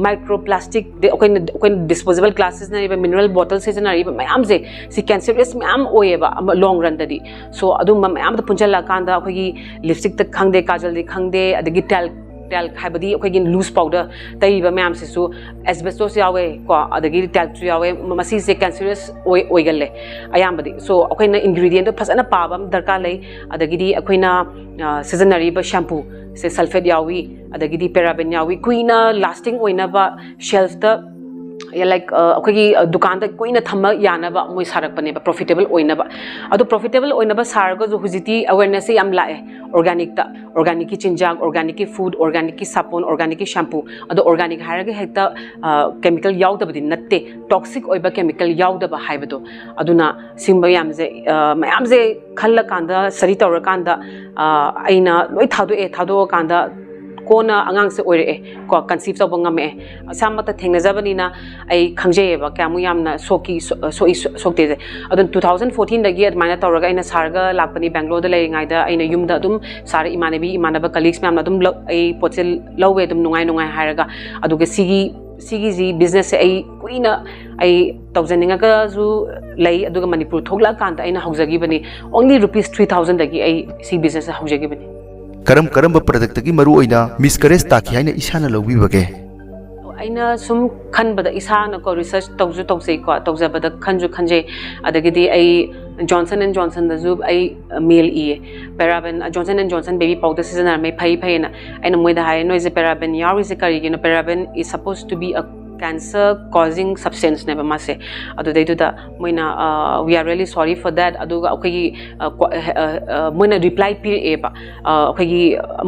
microplastic, ꯑꯩꯈꯣꯏꯅ ꯑꯩꯈꯣꯏꯅ disposable glass ꯁꯤꯖꯤꯟꯅꯔꯤꯕ, mineral bottle ꯁꯤꯖꯤꯟꯅꯔꯤꯕ ꯃꯌꯥꯝꯁꯦ, ꯁꯤ cancerous ꯃꯌꯥꯝ ꯑꯣꯏꯌꯦꯕ long runꯗꯗꯤ꯫ So ꯑꯗꯨꯝꯕ ꯃꯌꯥꯝꯗꯣ ꯄꯨꯟꯁꯤꯜꯂꯛꯑꯀꯥꯟꯗ ꯑꯩꯈꯣꯏꯒꯤ lipstickꯇ ꯈꯪꯗꯦ, ꯀꯥꯖꯜꯗꯤ ꯈꯪꯗꯦ, ꯑꯗꯒꯤ talc, talc ꯍꯥꯏꯕꯗꯤ ꯑꯩꯈꯣꯏꯒꯤ loose powder ꯇꯩꯔꯤꯕ ꯃꯌꯥꯝꯁꯤꯁꯨ asbestos ꯌꯥꯎꯋꯦ ꯀꯣ, ꯑꯗꯒꯤ talcꯁꯨ ꯌꯥꯎꯋꯦ꯫ ꯃꯁꯤꯁꯦ cancerous ꯑꯣꯏ ꯑꯣꯏꯒꯜꯂꯦ ꯑꯌꯥꯝꯕꯗꯤ꯫ So ꯑꯩꯈꯣꯏꯅ ingredientꯗꯣ ꯐꯖꯅ ꯄꯥꯕ ꯑꯃ ꯗꯔꯀꯥꯔ ꯂꯩ꯫ ꯑꯗꯒꯤꯗꯤ ꯑꯩꯈꯣꯏꯅ ꯁꯤꯖꯤꯟꯅꯔꯤꯕ shampooꯁꯦ sulphate ꯌꯥꯎꯏ, ꯑꯗꯒꯤꯗꯤ paraben ꯌꯥꯎꯏ꯫ ꯀꯨꯏꯅ lasting ꯑꯣꯏꯅꯕ shelfꯇ ꯂꯥꯏꯛ ꯑꯩꯈꯣꯏꯒꯤ ꯗꯨꯀꯥꯟꯗ ꯀꯨꯏꯅ ꯊꯝꯕ ꯌꯥꯅꯕ ꯃꯣꯏ ꯁꯥꯔꯛꯄꯅꯦꯕ, ꯄ꯭ꯔꯣꯐꯤꯇꯦꯕꯜ ꯑꯣꯏꯅꯕ꯫ ꯑꯗꯣ ꯄ꯭ꯔꯣꯐꯤꯇꯦꯕꯜ ꯑꯣꯏꯅꯕ ꯁꯥꯔꯒꯁꯨ ꯍꯧꯖꯤꯛꯇꯤ ꯑꯋꯦꯔꯅꯦꯁꯁꯦ ꯌꯥꯝ ꯂꯥꯛꯑꯦ ꯑꯣꯔꯒꯥꯅꯤꯛꯇ꯫ ꯑꯣꯔꯒꯥꯅꯤꯛꯀꯤ ꯆꯤꯟꯖꯥꯛ, ꯑꯣꯔꯒꯥꯅꯤꯛꯀꯤ ꯐꯨꯗ, ꯑꯣꯔꯒꯥꯅꯤꯛꯀꯤ ꯁꯥꯄꯣꯟ, ꯑꯣꯔꯒꯥꯅꯤꯛꯀꯤ ꯁꯦꯝꯄꯨ꯫ ꯑꯗꯣ ꯑꯣꯔꯒꯥꯅꯤꯛ ꯍꯥꯏꯔꯒ ꯍꯦꯛꯇ ꯀꯦꯃꯤꯀꯦꯜ ꯌꯥꯎꯗꯕꯗꯤ ꯅꯠꯇꯦ, ꯇꯣꯛꯁꯤꯛ ꯑꯣꯏꯕ ꯀꯦꯃꯤꯀꯦꯜ ꯌꯥꯎꯗꯕ ꯍꯥꯏꯕꯗꯣ꯫ ꯑꯗꯨꯅ ꯁꯤꯒꯨꯝꯕ ꯃꯌꯥꯝꯁꯦ, ꯃꯌꯥꯝꯁꯦ ꯈꯜꯂꯀꯥꯟꯗ, ꯁ꯭ꯇꯗꯤ ꯇꯧꯔꯀꯥꯟꯗ ꯑꯩꯅ ꯂꯣꯏ ꯊꯥꯗꯣꯛꯑꯦ꯫ ꯊꯥꯗꯣꯛꯑꯀꯥꯟꯗ ꯀꯣꯟꯅ ꯑꯉꯥꯡꯁꯦ ꯑꯣꯏꯔꯛꯑꯦ ꯀꯣ, ꯀꯟꯁꯤꯞ ꯇꯧꯕ ꯉꯝꯃꯛꯑꯦ꯫ ꯏꯁꯥꯃꯛꯇ ꯊꯦꯡꯅꯖꯕꯅꯤꯅ ꯑꯩ ꯈꯪꯖꯩꯌꯦꯕ ꯀꯌꯥꯃꯨꯛ ꯌꯥꯝꯅ ꯁꯣꯛꯀꯤ, ꯁꯣꯛꯏ, ꯁꯣꯛꯇꯦꯁꯦ꯫ ꯑꯗꯨꯅ two thousand fourteen ꯗꯒꯤ ꯑꯗꯨꯃꯥꯏꯅ ꯇꯧꯔꯒ ꯑꯩꯅ ꯁꯥꯔꯒ ꯂꯥꯛꯄꯅꯤ꯫ ꯕꯦꯡꯒ꯭ꯂꯣꯔꯗ ꯂꯩꯔꯤꯉꯩꯗ ꯑꯩꯅ ꯌꯨꯝꯗ ꯑꯗꯨꯝ ꯁꯥꯔ ꯏꯃꯥꯟꯅꯕꯤ, ꯏꯃꯥꯟꯅꯕ ꯀꯂꯤꯛꯁ ꯃꯌꯥꯝꯅ ꯑꯗꯨꯝ ꯑꯩ ꯄꯣꯠꯁꯦ ꯂꯧꯋꯦ ꯑꯗꯨꯝ ꯅꯨꯡꯉꯥꯏ ꯅꯨꯡꯉꯥꯏ ꯍꯥꯏꯔꯒ꯫ ꯑꯗꯨꯒ ꯁꯤꯒꯤ, ꯁꯤꯒꯤꯁꯤ ꯕꯤꯖꯤꯅꯦꯁꯁꯦ ꯑꯩ ꯀꯨꯏꯅ ꯑꯩ ꯇꯧꯖꯅꯤꯡꯉꯒꯁꯨ ꯂꯩ꯫ ꯑꯗꯨꯒ ꯃꯅꯤꯄꯨꯔ ꯊꯣꯛꯂꯛꯑꯀꯥꯟꯗ ꯑꯩꯅ ꯍꯧꯖꯈꯤꯕꯅꯤ꯫ Only rupees three thousand ꯗꯒꯤ ꯑꯩ ꯁꯤ ꯕꯤꯖꯤꯅꯦꯁꯁꯦ ꯍꯧꯖꯈꯤꯕꯅꯤ꯫ ꯀꯔꯝ ꯀꯔꯝꯕ ꯄ꯭ꯔꯗꯛꯇꯒꯤ ꯃꯔꯨ ꯑꯣꯏꯅ ꯃꯤꯁꯀꯔꯦꯖ ꯇꯥꯈꯤ ꯍꯥꯏꯅ ꯏꯁꯥꯅ ꯂꯧꯕꯤꯕꯒꯦ? ꯑꯩꯅ ꯁꯨꯝ ꯈꯟꯕꯗ, ꯏꯁꯥꯅꯀꯣ ꯔꯤꯁꯔꯁ ꯇꯧꯁꯨ ꯇꯧꯖꯩꯀꯣ, ꯇꯧꯖꯕꯗ ꯈꯟꯁꯨ ꯈꯟꯖꯩ꯫ ꯑꯗꯒꯤꯗꯤ ꯑꯩ ꯖꯣꯟꯁꯟ ꯑꯦꯟ ꯖꯣꯟꯁꯟꯗꯁꯨ ꯑꯩ ꯃꯦꯜ ꯏꯌꯦ, ꯄꯦꯔꯥꯕꯦꯟ, Johnson and Johnson baby powder ꯁꯤꯖꯤꯟꯅꯔꯝꯃꯦ, ꯐꯩ ꯐꯩꯌꯦꯅ꯫ ꯑꯩꯅ ꯃꯣꯏꯗ ꯍꯥꯏꯌꯦ, "ꯅꯣꯏꯁꯦ ꯄꯦꯔꯥꯕꯦꯟ ꯌꯥꯎꯔꯤꯁꯦ ꯀꯔꯤꯒꯤꯅꯣ? Paraben is supposed to be a cancer causing substance ꯅꯦꯕ ꯃꯥꯁꯦ"꯫ ꯑꯗꯨꯗꯩꯗꯨꯗ ꯃꯣꯏꯅ "We are really sorry for that"꯫ ꯑꯗꯨꯒ ꯑꯩꯈꯣꯏꯒꯤ ꯃꯣꯏꯅ ꯔꯤꯄ꯭ꯂꯥꯏ ꯄꯤꯔꯛꯑꯦꯕ꯫ ꯑꯩꯈꯣꯏꯒꯤ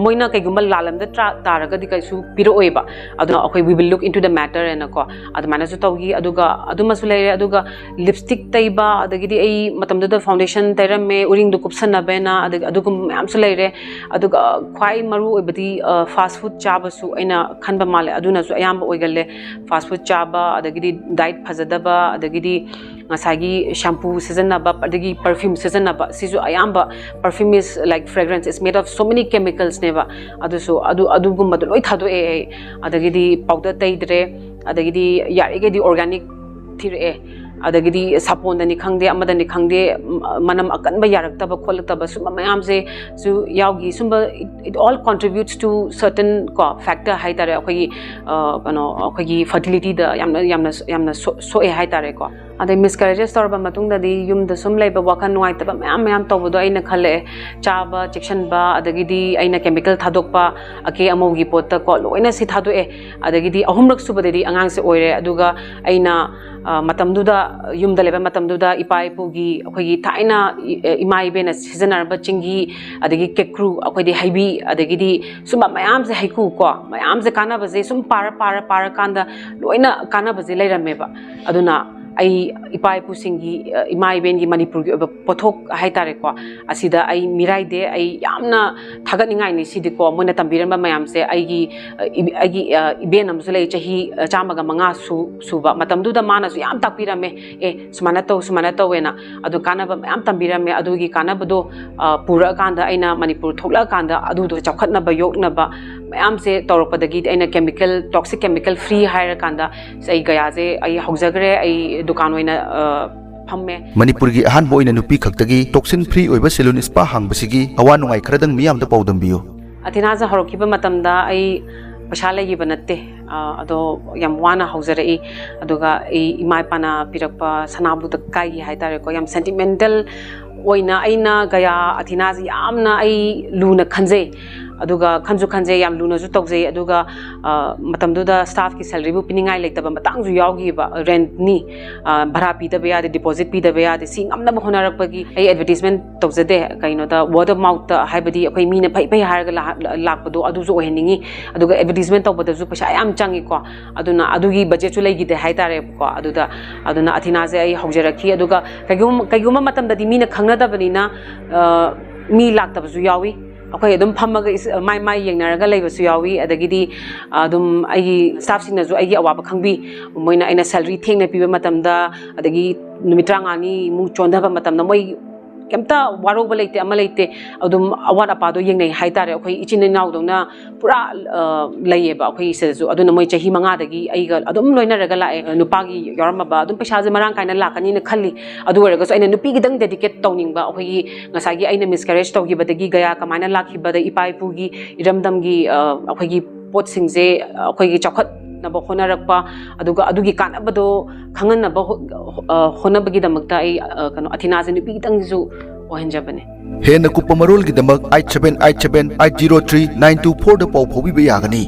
ꯃꯣꯏꯅ ꯀꯩꯒꯨꯝꯕ ꯂꯥꯜꯂꯝꯗ ꯇꯥꯔꯒꯗꯤ ꯀꯩꯁꯨ ꯄꯤꯔꯛꯑꯣꯏꯕ꯫ ꯑꯗꯨꯅ ꯑꯩꯈꯣꯏ "We will look into the matter" ꯍꯥꯏꯅꯀꯣ ꯑꯗꯨꯃꯥꯏꯅꯁꯨ ꯇꯧꯈꯤ꯫ ꯑꯗꯨꯒ ꯑꯗꯨꯃꯁꯨ ꯂꯩꯔꯦ꯫ ꯑꯗꯨꯒ ꯂꯤꯞꯁꯇꯤꯛ ꯇꯩꯕ, ꯑꯗꯒꯤꯗꯤ ꯑꯩ ꯃꯇꯝꯗꯨꯗ ꯐꯥꯎꯟꯗꯦꯁꯟ ꯇꯩꯔꯝꯃꯦ, ꯎꯔꯤꯡꯗꯣ ꯀꯨꯞꯁꯟꯅꯕꯅ, ꯑꯗꯒꯤ ꯑꯗꯨꯒꯨꯝꯕ ꯃꯌꯥꯝꯁꯨ ꯂꯩꯔꯦ꯫ ꯑꯗꯨꯒ ꯈ꯭ꯋꯥꯏ ꯃꯔꯨ ꯑꯣꯏꯕꯗꯤ ꯐꯥꯁ ꯐꯨꯗ ꯆꯥꯕꯁꯨ ꯑꯩꯅ ꯈꯟꯕ ꯃꯥꯜꯂꯦ, ꯑꯗꯨꯅꯁꯨ ꯑꯌꯥꯝꯕ ꯑꯣꯏꯒꯜꯂꯦ꯫ ꯐꯥꯁ ꯐꯨꯗ ꯆꯥꯕ, ꯑꯗꯒꯤꯗꯤ ꯗꯥꯏꯠ ꯐꯖꯗꯕ, ꯑꯗꯒꯤꯗꯤ ꯉꯁꯥꯏꯒꯤ ꯁꯦꯝꯄꯨ ꯁꯤꯖꯤꯟꯅꯕ, ꯑꯗꯒꯤ ꯄꯔꯐ꯭ꯌꯨꯝ ꯁꯤꯖꯤꯟꯅꯕ, ꯁꯤꯁꯨ ꯑꯌꯥꯝꯕ, perfume is like fragrance, it's made of so many chemicals ꯅꯦꯕ꯫ ꯑꯗꯨꯁꯨ ꯑꯗꯨ, ꯑꯗꯨꯒꯨꯝꯕꯗꯣ ꯂꯣꯏ ꯊꯥꯗꯣꯛꯑꯦ ꯑꯩ꯫ ꯑꯗꯒꯤꯗꯤ ꯄꯥꯎꯗꯔ ꯇꯩꯗ꯭ꯔꯦ, ꯑꯗꯒꯤꯗꯤ ꯌꯥꯔꯤꯈꯩꯗꯤ ꯑꯣꯔꯒꯥꯅꯤꯛ ꯊꯤꯔꯛꯑꯦ꯫ ꯑꯗꯒꯤꯗꯤ ꯁꯥꯄꯣꯟꯗꯅꯤ ꯈꯪꯗꯦ, ꯑꯃꯗꯅꯤ ꯈꯪꯗꯦ, ꯃꯅꯝ ꯑꯀꯟꯕ ꯌꯥꯔꯛꯇꯕ ꯈꯣꯠꯂꯛꯇꯕ ꯁꯨꯝꯕ ꯃꯌꯥꯝꯁꯦ ꯁꯨ ꯌꯥꯎꯈꯤ꯫ ꯁꯨꯝꯕ, it all contributes to certain ꯀꯣ factor ꯍꯥꯏꯇꯥꯔꯦ, ꯑꯩꯈꯣꯏꯒꯤ ꯀꯩꯅꯣ, ꯑꯩꯈꯣꯏꯒꯤ ꯐꯔꯇꯤꯂꯤꯇꯤꯗ ꯌꯥꯝꯅ, ꯌꯥꯝꯅ, ꯌꯥꯝꯅ ꯁꯣꯛꯑꯦ ꯍꯥꯏꯇꯥꯔꯦꯀꯣ꯫ ꯑꯗꯩ ꯃꯤꯁꯀꯦꯔꯦꯖꯦꯁ ꯇꯧꯔꯕ ꯃꯇꯨꯡꯗꯗꯤ ꯌꯨꯝꯗ ꯁꯨꯝ ꯂꯩꯕ, ꯋꯥꯈꯜ ꯅꯨꯡꯉꯥꯏꯇꯕ ꯃꯌꯥꯝ ꯃꯌꯥꯝ ꯇꯧꯕꯗꯣ ꯑꯩꯅ ꯈꯜꯂꯛꯑꯦ꯫ ꯆꯥꯕ ꯆꯦꯛꯁꯤꯟꯕ, ꯑꯗꯒꯤꯗꯤ ꯑꯩꯅ ꯀꯦꯃꯤꯀꯦꯜ ꯊꯥꯗꯣꯛꯄ, ꯑꯀꯦ ꯑꯃꯧꯒꯤ ꯄꯣꯠꯇ ꯀꯣ, ꯂꯣꯏꯅ ꯁꯤ ꯊꯥꯗꯣꯛꯑꯦ꯫ ꯑꯗꯒꯤꯗꯤ ꯑꯍꯨꯝꯔꯛ ꯁꯨꯕꯗꯗꯤ ꯑꯉꯥꯡꯁꯦ ꯑꯣꯏꯔꯦ꯫ ꯑꯗꯨꯒ ꯑꯩꯅ, ꯑ, ꯃꯇꯝꯗꯨꯗ, ꯌꯨꯝꯗ ꯂꯩꯕ ꯃꯇꯝꯗꯨꯗ ꯏꯄꯥ ꯏꯄꯨꯒꯤ, ꯑꯩꯈꯣꯏꯒꯤ ꯊꯥꯏꯅ ꯏ-, ꯏꯃꯥ ꯏꯕꯦꯟꯅ ꯁꯤꯖꯤꯟꯅꯔꯝꯕ ꯆꯤꯡꯒꯤ, ꯑꯗꯒꯤ ꯀꯦꯀ꯭ꯔꯨ, ꯑꯩꯈꯣꯏꯗꯤ ꯍꯩꯕꯤ, ꯑꯗꯒꯤꯗꯤ ꯁꯨꯝꯕ ꯃꯌꯥꯝꯁꯦ, ꯍꯩꯀꯨ ꯀꯣ, ꯃꯌꯥꯝꯁꯦ ꯀꯥꯟꯅꯕꯁꯦ ꯁꯨꯝ ꯄꯥꯔ, ꯄꯥꯔ, ꯄꯥꯔꯀꯥꯟꯗ ꯂꯣꯏꯅ ꯀꯥꯟꯅꯕꯁꯦ ꯂꯩꯔꯝꯃꯦꯕ꯫ ꯑꯗꯨꯅ ꯑꯩ ꯏꯄꯥ ꯏꯄꯨꯁꯤꯡꯒꯤ, ꯑ, ꯏꯃꯥ ꯏꯕꯦꯟꯒꯤ ꯃꯅꯤꯄꯨꯔꯒꯤ ꯑꯣꯏꯕ ꯄꯣꯠꯊꯣꯛ ꯍꯥꯏꯇꯥꯔꯦꯀꯣ, ꯑꯁꯤꯗ ꯑꯩ ꯃꯤꯔꯥꯏꯗꯦ꯫ ꯑꯩ ꯌꯥꯝꯅ ꯊꯥꯒꯠꯅꯤꯡꯉꯥꯏꯅꯤ ꯁꯤꯗꯤꯀꯣ, ꯃꯣꯏꯅ ꯇꯝꯕꯤꯔꯝꯕ ꯃꯌꯥꯝꯁꯦ꯫ ꯑꯩꯒꯤ, ꯑ, ꯏ-, ꯑꯩꯒꯤ, ꯑ, ꯏꯕꯦꯟ ꯑꯃꯁꯨ ꯂꯩ, ꯆꯍꯤ, ꯑ, ꯆꯥꯝꯃꯒ ꯃꯉꯥ ꯁꯨ-, ꯁꯨꯕ꯫ ꯃꯇꯝꯗꯨꯗ ꯃꯥꯅꯁꯨ ꯌꯥꯝ ꯇꯥꯛꯄꯤꯔꯝꯃꯦ, "ꯑꯦ, ꯁꯨꯃꯥꯏꯅ ꯇꯧ, ꯁꯨꯃꯥꯏꯅ ꯇꯧꯋꯦꯅ"꯫ ꯑꯗꯨ ꯀꯥꯟꯅꯕ ꯃꯌꯥꯝ ꯇꯝꯕꯤꯔꯝꯃꯦ꯫ ꯑꯗꯨꯒꯤ ꯀꯥꯟꯅꯕꯗꯣ, ꯑ, ꯄꯨꯔꯛꯑꯀꯥꯟꯗ, ꯑꯩꯅ ꯃꯅꯤꯄꯨꯔ ꯊꯣꯛꯂꯛꯑꯀꯥꯟꯗ ꯑꯗꯨꯗꯣ ꯆꯥꯎꯈꯠꯅꯕ ꯌꯣꯛꯅꯕ ꯃꯌꯥꯝꯁꯦ ꯇꯧꯔꯛꯄꯗꯒꯤꯗꯤ ꯑꯩꯅ chemical, toxic chemical free ꯍꯥꯏꯔꯀꯥꯟꯗ ꯑꯩ ꯒꯌꯥꯁꯦ ꯑꯩ ꯍꯧꯖꯈ꯭ꯔꯦ꯫ ꯑꯩ ꯗꯨꯀꯥꯟ ꯑꯣꯏꯅ, ꯑ, ꯐꯝꯃꯦ꯫ ꯃꯅꯤꯄꯨꯔꯒꯤ ꯑꯍꯥꯟꯕ ꯑꯣꯏꯅ ꯅꯨꯄꯤ ꯈꯛꯇꯒꯤ toxin free ꯑꯣꯏꯕ salon spa ꯍꯥꯡꯕꯁꯤꯒꯤ ꯑꯋꯥ ꯅꯨꯡꯉꯥꯏ ꯈꯔꯗꯪ ꯃꯤꯌꯥꯝꯗ ꯄꯥꯎꯗꯝꯕꯤꯌꯨ꯫ ꯑꯊꯤꯅꯥꯁꯦ ꯍꯧꯔꯛꯈꯤꯕ ꯃꯇꯝꯗ ꯑꯩ ꯄꯩꯁꯥ ꯂꯩꯈꯤꯕ ꯅꯠꯇꯦ꯫ ꯑ, ꯑꯗꯣ ꯌꯥꯝ ꯋꯥꯅ ꯍꯧꯖꯔꯛꯏ꯫ ꯑꯗꯨꯒ ꯑꯩ ꯏꯃꯥ ꯏꯄꯥꯅ ꯄꯤꯔꯛꯄ ꯁꯅꯥꯕꯨꯗ ꯀꯥꯏꯒꯤ ꯍꯥꯏꯇꯥꯔꯦꯀꯣ, ꯌꯥꯝ sentimental ꯑꯣꯏꯅ ꯑꯩꯅ ꯒꯌꯥ ꯑꯊꯤꯅꯥꯁꯦ ꯌꯥꯝꯅ ꯑꯩ ꯂꯨꯅ ꯈꯟꯖꯩ꯫ ꯑꯗꯨꯒ ꯈꯟꯁꯨ ꯈꯟꯖꯩ, ꯌꯥꯝ ꯂꯨꯅꯁꯨ ꯇꯧꯖꯩ꯫ ꯑꯗꯨꯒ, ꯑ, ꯃꯇꯝꯗꯨꯗ staffꯀꯤ salaryꯕꯨ ꯄꯤꯅꯤꯡꯉꯥꯏ ꯂꯩꯇꯕ ꯃꯇꯥꯡꯁꯨ ꯌꯥꯎꯈꯤꯕ, rentꯅꯤ, ꯑ, ꯚꯔꯥ ꯄꯤꯗꯕ ꯌꯥꯗꯦ, deposit ꯄꯤꯗꯕ ꯌꯥꯗꯦ꯫ ꯁꯤ ꯉꯝꯅꯕ ꯍꯣꯠꯅꯔꯛꯄꯒꯤ ꯑꯩ advertisement ꯇꯧꯖꯗꯦ꯫ ꯀꯩꯅꯣꯗ, word of mouthꯇ, ꯍꯥꯏꯕꯗꯤ ꯑꯩꯈꯣꯏ ꯃꯤꯅ ꯐꯩ ꯐꯩ ꯍꯥꯏꯔꯒ ꯂꯥ-, ꯂꯥꯛꯄꯗꯣ ꯑꯗꯨꯁꯨ ꯑꯣꯏꯍꯟꯅꯤꯡꯉꯤ꯫ ꯑꯗꯨꯒ advertisement ꯇꯧꯕꯗꯁꯨ ꯄꯩꯁꯥ ꯌꯥꯝ ꯆꯪꯉꯤꯀꯣ꯫ ꯑꯗꯨꯅ ꯑꯗꯨꯒꯤ budgetꯁꯨ ꯂꯩꯈꯤꯗꯦ ꯍꯥꯏꯇꯥꯔꯦꯕꯀꯣ꯫ ꯑꯗꯨꯗ, ꯑꯗꯨꯅ ꯑꯊꯤꯅꯥꯁꯦ ꯑꯩ ꯍꯧꯖꯔꯛꯈꯤ꯫ ꯑꯗꯨꯒ ꯀꯩꯒꯨꯝ-, ꯀꯩꯒꯨꯝꯕ ꯃꯇꯝꯗꯗꯤ ꯃꯤꯅ ꯈꯪꯅꯗꯕꯅꯤꯅ, ꯑ, ꯃꯤ ꯂꯥꯛꯇꯕꯁꯨ ꯌꯥꯎꯏ꯫ ꯑꯩꯈꯣꯏ ꯑꯗꯨꯝ ꯐꯝꯃꯒ ꯏꯁ-, ꯃꯥꯏ ꯃꯥꯏ ꯌꯦꯡꯅꯔꯒ ꯂꯩꯕꯁꯨ ꯌꯥꯎꯏ꯫ ꯑꯗꯒꯤꯗꯤ, ꯑ, ꯑꯗꯨꯝ ꯑꯩꯒꯤ staffꯁꯤꯡꯅꯁꯨ ꯑꯩꯒꯤ ꯑꯋꯥꯕ ꯈꯪꯕꯤ꯫ ꯃꯣꯏꯅ ꯑꯩꯅ salary ꯊꯦꯡꯅ ꯄꯤꯕ ꯃꯇꯝꯗ, ꯑꯗꯒꯤ ꯅꯨꯃꯤꯠ ꯇꯔꯥꯃꯉꯥꯅꯤꯃꯨꯛ ꯆꯣꯟꯊꯕ ꯃꯇꯝꯗ ꯃꯣꯏ ꯀꯩꯝꯇ ꯋꯥꯔꯧꯕ ꯂꯩꯇꯦ, ꯑꯃ ꯂꯩꯇꯦ꯫ ꯑꯗꯨꯝ ꯑꯋꯥꯠ ꯑꯄꯥꯗꯣ ꯌꯦꯡꯅꯩ ꯍꯥꯏꯇꯥꯔꯦ꯫ ꯑꯩꯈꯣꯏ ꯏꯆꯤꯟ ꯏꯅꯥꯎꯗꯧꯅ ꯄꯨꯔꯥ, ꯑ, ꯂꯩꯌꯦꯕ ꯑꯩꯈꯣꯏ ꯁꯤꯗꯁꯨ꯫ ꯑꯗꯨꯅ ꯃꯣꯏ ꯆꯍꯤ ꯃꯉꯥꯗꯒꯤ ꯑꯩꯒ ꯑꯗꯨꯝ ꯂꯣꯏꯅꯔꯒ ꯂꯥꯛꯑꯦ꯫ ꯅꯨꯄꯥꯒꯤ ꯌꯥꯎꯔꯝꯃꯕ ꯑꯗꯨꯝ ꯄꯩꯁꯥꯁꯦ ꯃꯔꯥꯡ ꯀꯥꯏꯅ ꯂꯥꯛꯀꯅꯤꯅ ꯈꯜꯂꯤ꯫ ꯑꯗꯨ ꯑꯣꯏꯔꯒꯁꯨ ꯑꯩꯅ ꯅꯨꯄꯤꯒꯤꯗꯪ dedicate ꯇꯧꯅꯤꯡꯕ, ꯑꯩꯈꯣꯏꯒꯤ ꯉꯁꯥꯏꯒꯤ ꯑꯩꯅ miscarriage ꯇꯧꯈꯤꯕꯗꯒꯤ ꯒꯌꯥ ꯀꯃꯥꯏꯅ ꯂꯥꯛꯈꯤꯕꯗ ꯏꯄꯥ ꯏꯄꯨꯒꯤ ꯏꯔꯝꯗꯝꯒꯤ, ꯑ, ꯑꯩꯈꯣꯏꯒꯤ ꯄꯣꯠꯁꯤꯡꯁꯦ ꯑꯩꯈꯣꯏꯒꯤ ꯆꯥꯎꯈꯠ ꯅꯕ ꯍꯣꯠꯅꯔꯛꯄ, ꯑꯗꯨꯒ ꯑꯗꯨꯒꯤ ꯀꯥꯟꯅꯕꯗꯣ ꯈꯪꯍꯟꯅꯕ ꯍꯣ-, ꯑ, ꯍꯣꯠꯅꯕꯒꯤꯗꯃꯛꯇ ꯑꯩ, ꯑ, ꯀꯩꯅꯣ, ꯑꯊꯤꯅꯥꯁꯦ ꯅꯨꯄꯤ ꯈꯤꯇꯪꯁꯨ ꯑꯣꯏꯍꯟꯖꯕꯅꯦ꯫ ꯍꯦꯟꯅ ꯀꯨꯞꯄ ꯃꯔꯣꯜꯒꯤꯗꯃꯛ eight seven eight seven eight zero three nine two four ꯗ ꯄꯥꯎ ꯐꯥꯎꯕꯤꯕ ꯌꯥꯒꯅꯤ꯫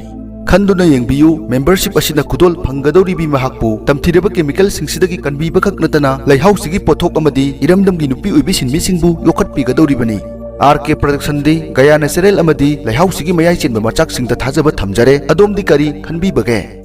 ꯈꯟꯗꯨꯅ ꯌꯦꯡꯕꯤꯌꯨ, membership ꯑꯁꯤꯅ ꯈꯨꯗꯣꯜ ꯐꯪꯒꯗꯧꯔꯤꯕꯤ ꯃꯍꯥꯛꯄꯨ ꯇꯝꯊꯤꯔꯕ chemicalꯁꯤꯡꯁꯤꯗꯒꯤ ꯀꯟꯕꯤꯕ ꯈꯛ ꯅꯠꯇꯅ ꯂꯩꯍꯥꯎꯁꯤꯒꯤ ꯄꯣꯠꯊꯣꯛ ꯑꯃꯗꯤ ꯏꯔꯝꯗꯝꯒꯤ ꯅꯨꯄꯤ ꯑꯣꯏꯕꯤ ꯁꯤꯟꯃꯤꯁꯤꯡꯕꯨ ꯌꯣꯛꯈꯠꯄꯤꯒꯗꯧꯔꯤꯕꯅꯤ꯫ R K Production ꯗꯤ ꯒꯌꯥ natural ꯑꯃꯗꯤ ꯂꯩꯍꯥꯎꯁꯤꯒꯤ ꯃꯌꯥꯏ ꯆꯦꯟꯕ ꯃꯆꯥꯛꯁꯤꯡꯗ ꯊꯥꯖꯕ ꯊꯝꯖꯔꯦ꯫ ꯑꯗꯣꯝꯗꯤ ꯀꯔꯤ ꯈꯟꯕꯤꯕꯒꯦ?